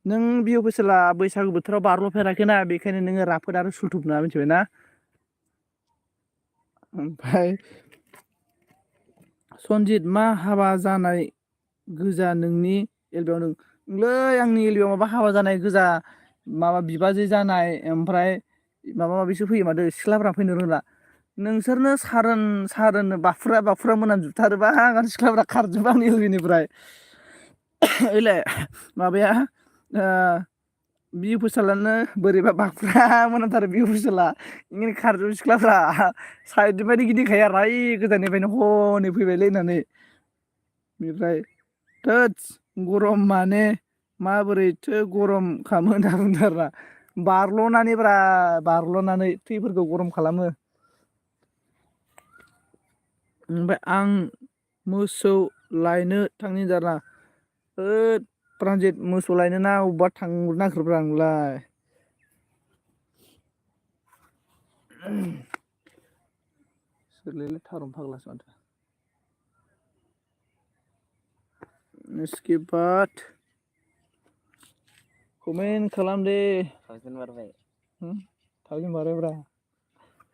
नों बि अफिसियेला बैसागु बोथोराव बारल'फेराखैना बेखायनो नोङो राफोद आरो सुलथुब नङा मिथिबायना ओमफ्राय सनजित मा हाबा जानाय गोजा नोंनि एलबियाव नोंलै आंनि एलबियाव माबा हाबा जानाय गोजा माबा बिबाजै जानाय ओमफ्राय माबा माबिसो फैयो माथो सिख्लाफ्रा फैनो रोंला नोंसोरनो सारोन बाखुरा मोनामजोबथारोबा सिख्लाफ्रा खारजोबो आंनि एलबिनिफ्राय ओइलाय माबाया बि अफिसियेलानो बोरैबा बाखुरा मोनामथारो बि अफिसियेला ओंखायनो खारजोबो सिख्लाफ्रा साइडनिफ्रायनो गिदिंखायो आरो ओइ गोजाननिफ्रायनो हनै फैबायलै होननानै बेनिफ्राय थोद गरम माने माबोरैथो गरम खालामो होनना बुंदों आरोना बारल'नानै थैफोरखौ गरम खालामो ओमफ्राय आं मोसौ लायनो थांनि होनदों आरोना होद प्रानजित मोसौ लायनो ना अबेबा थांनो नागिरब्रा नोंलाय सोरलै थारुन फाग्लासो माथो इसके बाद कमेन्ट खालाम दे थावजेन बारबायब्रा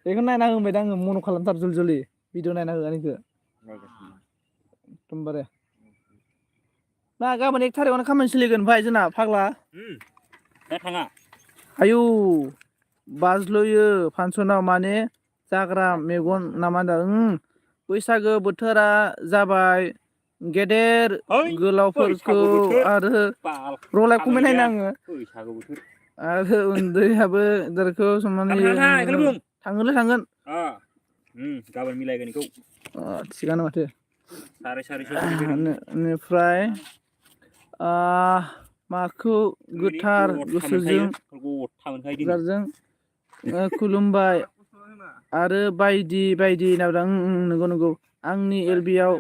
बेखौ नायना होबाय दा आङो मन' खालामथार जलदि भिडिअ नायना हो आंनिखौ एकदमबारे ना गाबोन 1 थारिखआवनो खामानि सोलिगोन ओमफ्राय जोंना फाग्ला दा थाङा आयौ बाज्ल'यो फांसनाव माने जाग्रा मेगन नामा होनदों बैसागो बोथोरा जाबाय गेदेर गोलावफोरखौ आरो रलाय कमेन्ट नायनो आङो आरो उन्दैयाबो देरखौ सनमान होयो थांगोन गाबोन मिलायगोन इखौ थिगानो माथो साराय माखौ गोथार गोसोजों जारजों खुलुमबाय आरो बायदि बायदि नाबदा नंगौ आंनि एलबियाव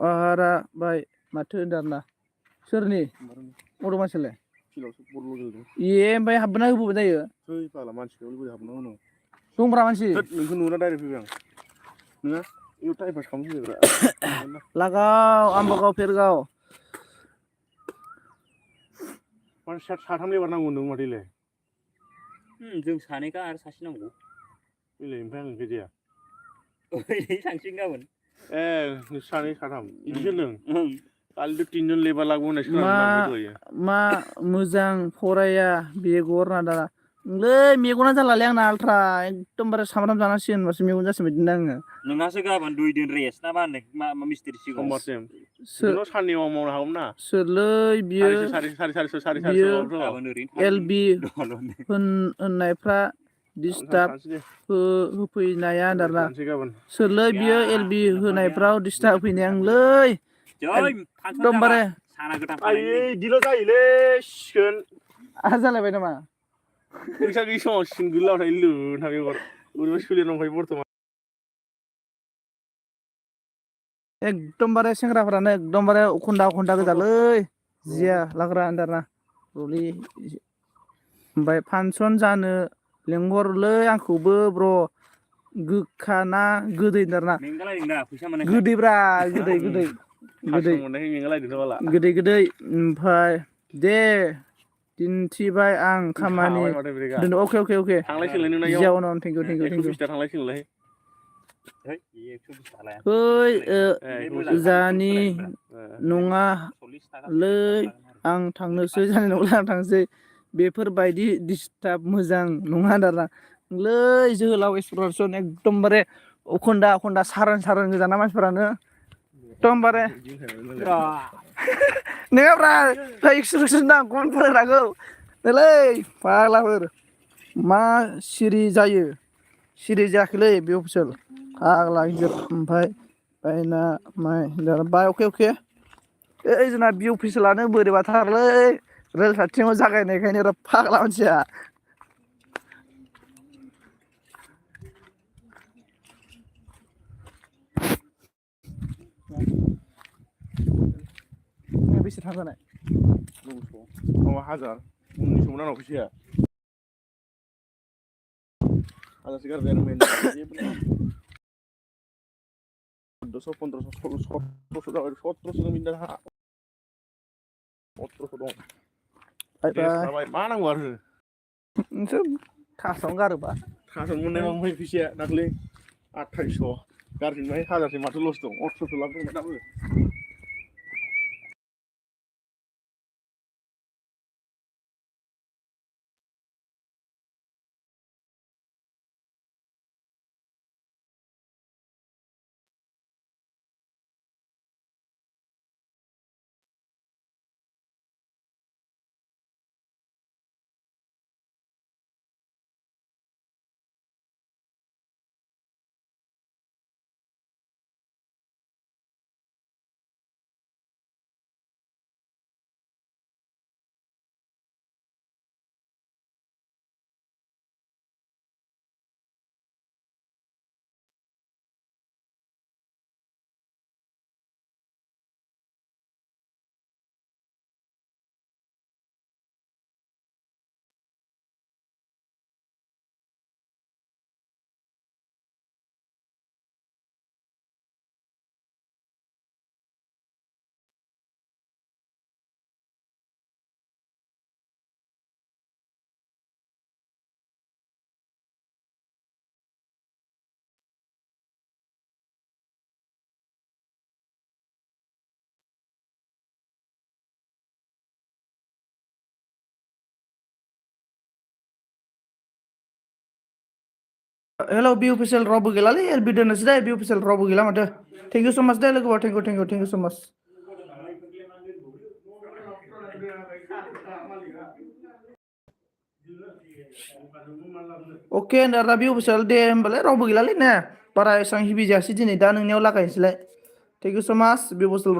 आहारा बाय माथो होनदों आरोना सोरनि बर' मानसियालाय ए ओमफ्राय हाबबोना होबोबाय जायो दंब्रा मानसि नोंखौ नुना डाइरेक्ट फैबाय आं नोङा इयाव टाइम पास खालामफैबाय लागाव आम्बागाव फेरगाव साथाम लेबार नांगौ होनदों माथो इलाय जों सानैखा आरो सासे नांगौ इलाय ओमफ्राय आं जाया थांसिगोन गाबोन सानै साथाम बिदिसो होनदों कालिथ' तिनजन लेबार लागौ होननायसो खोनादों मा मोजां फराया बेगर नादा लै मेगना जालालै आंना आल्ट्रा एकदमबारे सामब्राम जानांसिगोन होनबासो मेगन जासिगोन बायदि आङो नोंहासो गाबोन 2 दिन रेस्ट ना मा होनदों मा मिस्ट्रि सिगाङाव सोरनो साननैयाव मावनो हागौमोन ना सोरलै बियो एलबि होननायफ्रा डिस्टार्ब होफैनाया आदारना सोरलै बियो एलबि होनायफ्राव डिस्टार्ब होफैनाया आंलै एकदमबारे बिदिल' जायोलै सिखोन आहा जालायबाय नामा नोंसा गैयि समाव सिन गोलाव थायो लोंना बेगर ओरैबा सोलिना दंखायो बर्थमान एकदमबारे सेंग्राफोरानो एकदमबारे अखन्दा गोजालै जिया लाग्रा आन्दारना रलि ओमफ्राय फांसन जानो लेंहरलै आंखौबो ब्र' गोखा ना गोदै होनदोंना गोदैब्रा गोदै ओमफ्राय दे दिन्थिबाय आं खामानि अके जियाव थेंकिउ जानि नङालै आं थांनोसै जानाय नंला आं थांनोसै बेफोरबायदि डिस्टार्ब मोजां नङा आदारा लै जोहोलाव एक्सप्रेसन एकदमबारे अखन्दा सारोन गोजाना मानसिफोरानो एकदमबारे नङाब्रा एक्सप्रेसन दां गनफोर होनांगौ नैलै फाग्लाफोर मा सिरि जायो सिरि जायाखैलै बे अफिसियेल फाग्ला गिदिर ओमफ्राय बायना माइ बाय अके ओइ जोंना बि अफिसियेलानो बोरैबाथारलै रेल खाथियाव जागायनायखायनो फाग्ला मानसिया बेसे थांजानाय 1000 उननिसोमोन आंनाव फैसाया हाजारसे गारबाय आरो 1400 1500 1600 जाबाय 1700 मिनिट हा 1700 दं बाय मा नांगौ आरो नोंसोर थासावनो गारोबा थासावनो मोननाय माबाय फैसाया दाख्लै 2800 गारफिनबाय हाजारसे माथो लस दं 1800 लाख दंमोन दाबो हेल' बि अफिसियेल रावबो गैलालै एलबि दोननोसै दे बि अफिसियेल रावबो गैला माथो थेंक इउ स' माच दे लोगोफोर थेंक इउ स' माच अके दादा बे अफिसियेल दे होमबालाय रावबो गैलालै ने बारा एसां हिबि जायासै दिनै दा नोंनियाव लागायनोसैलाय थेंक इउ स' माच बे बुस्थु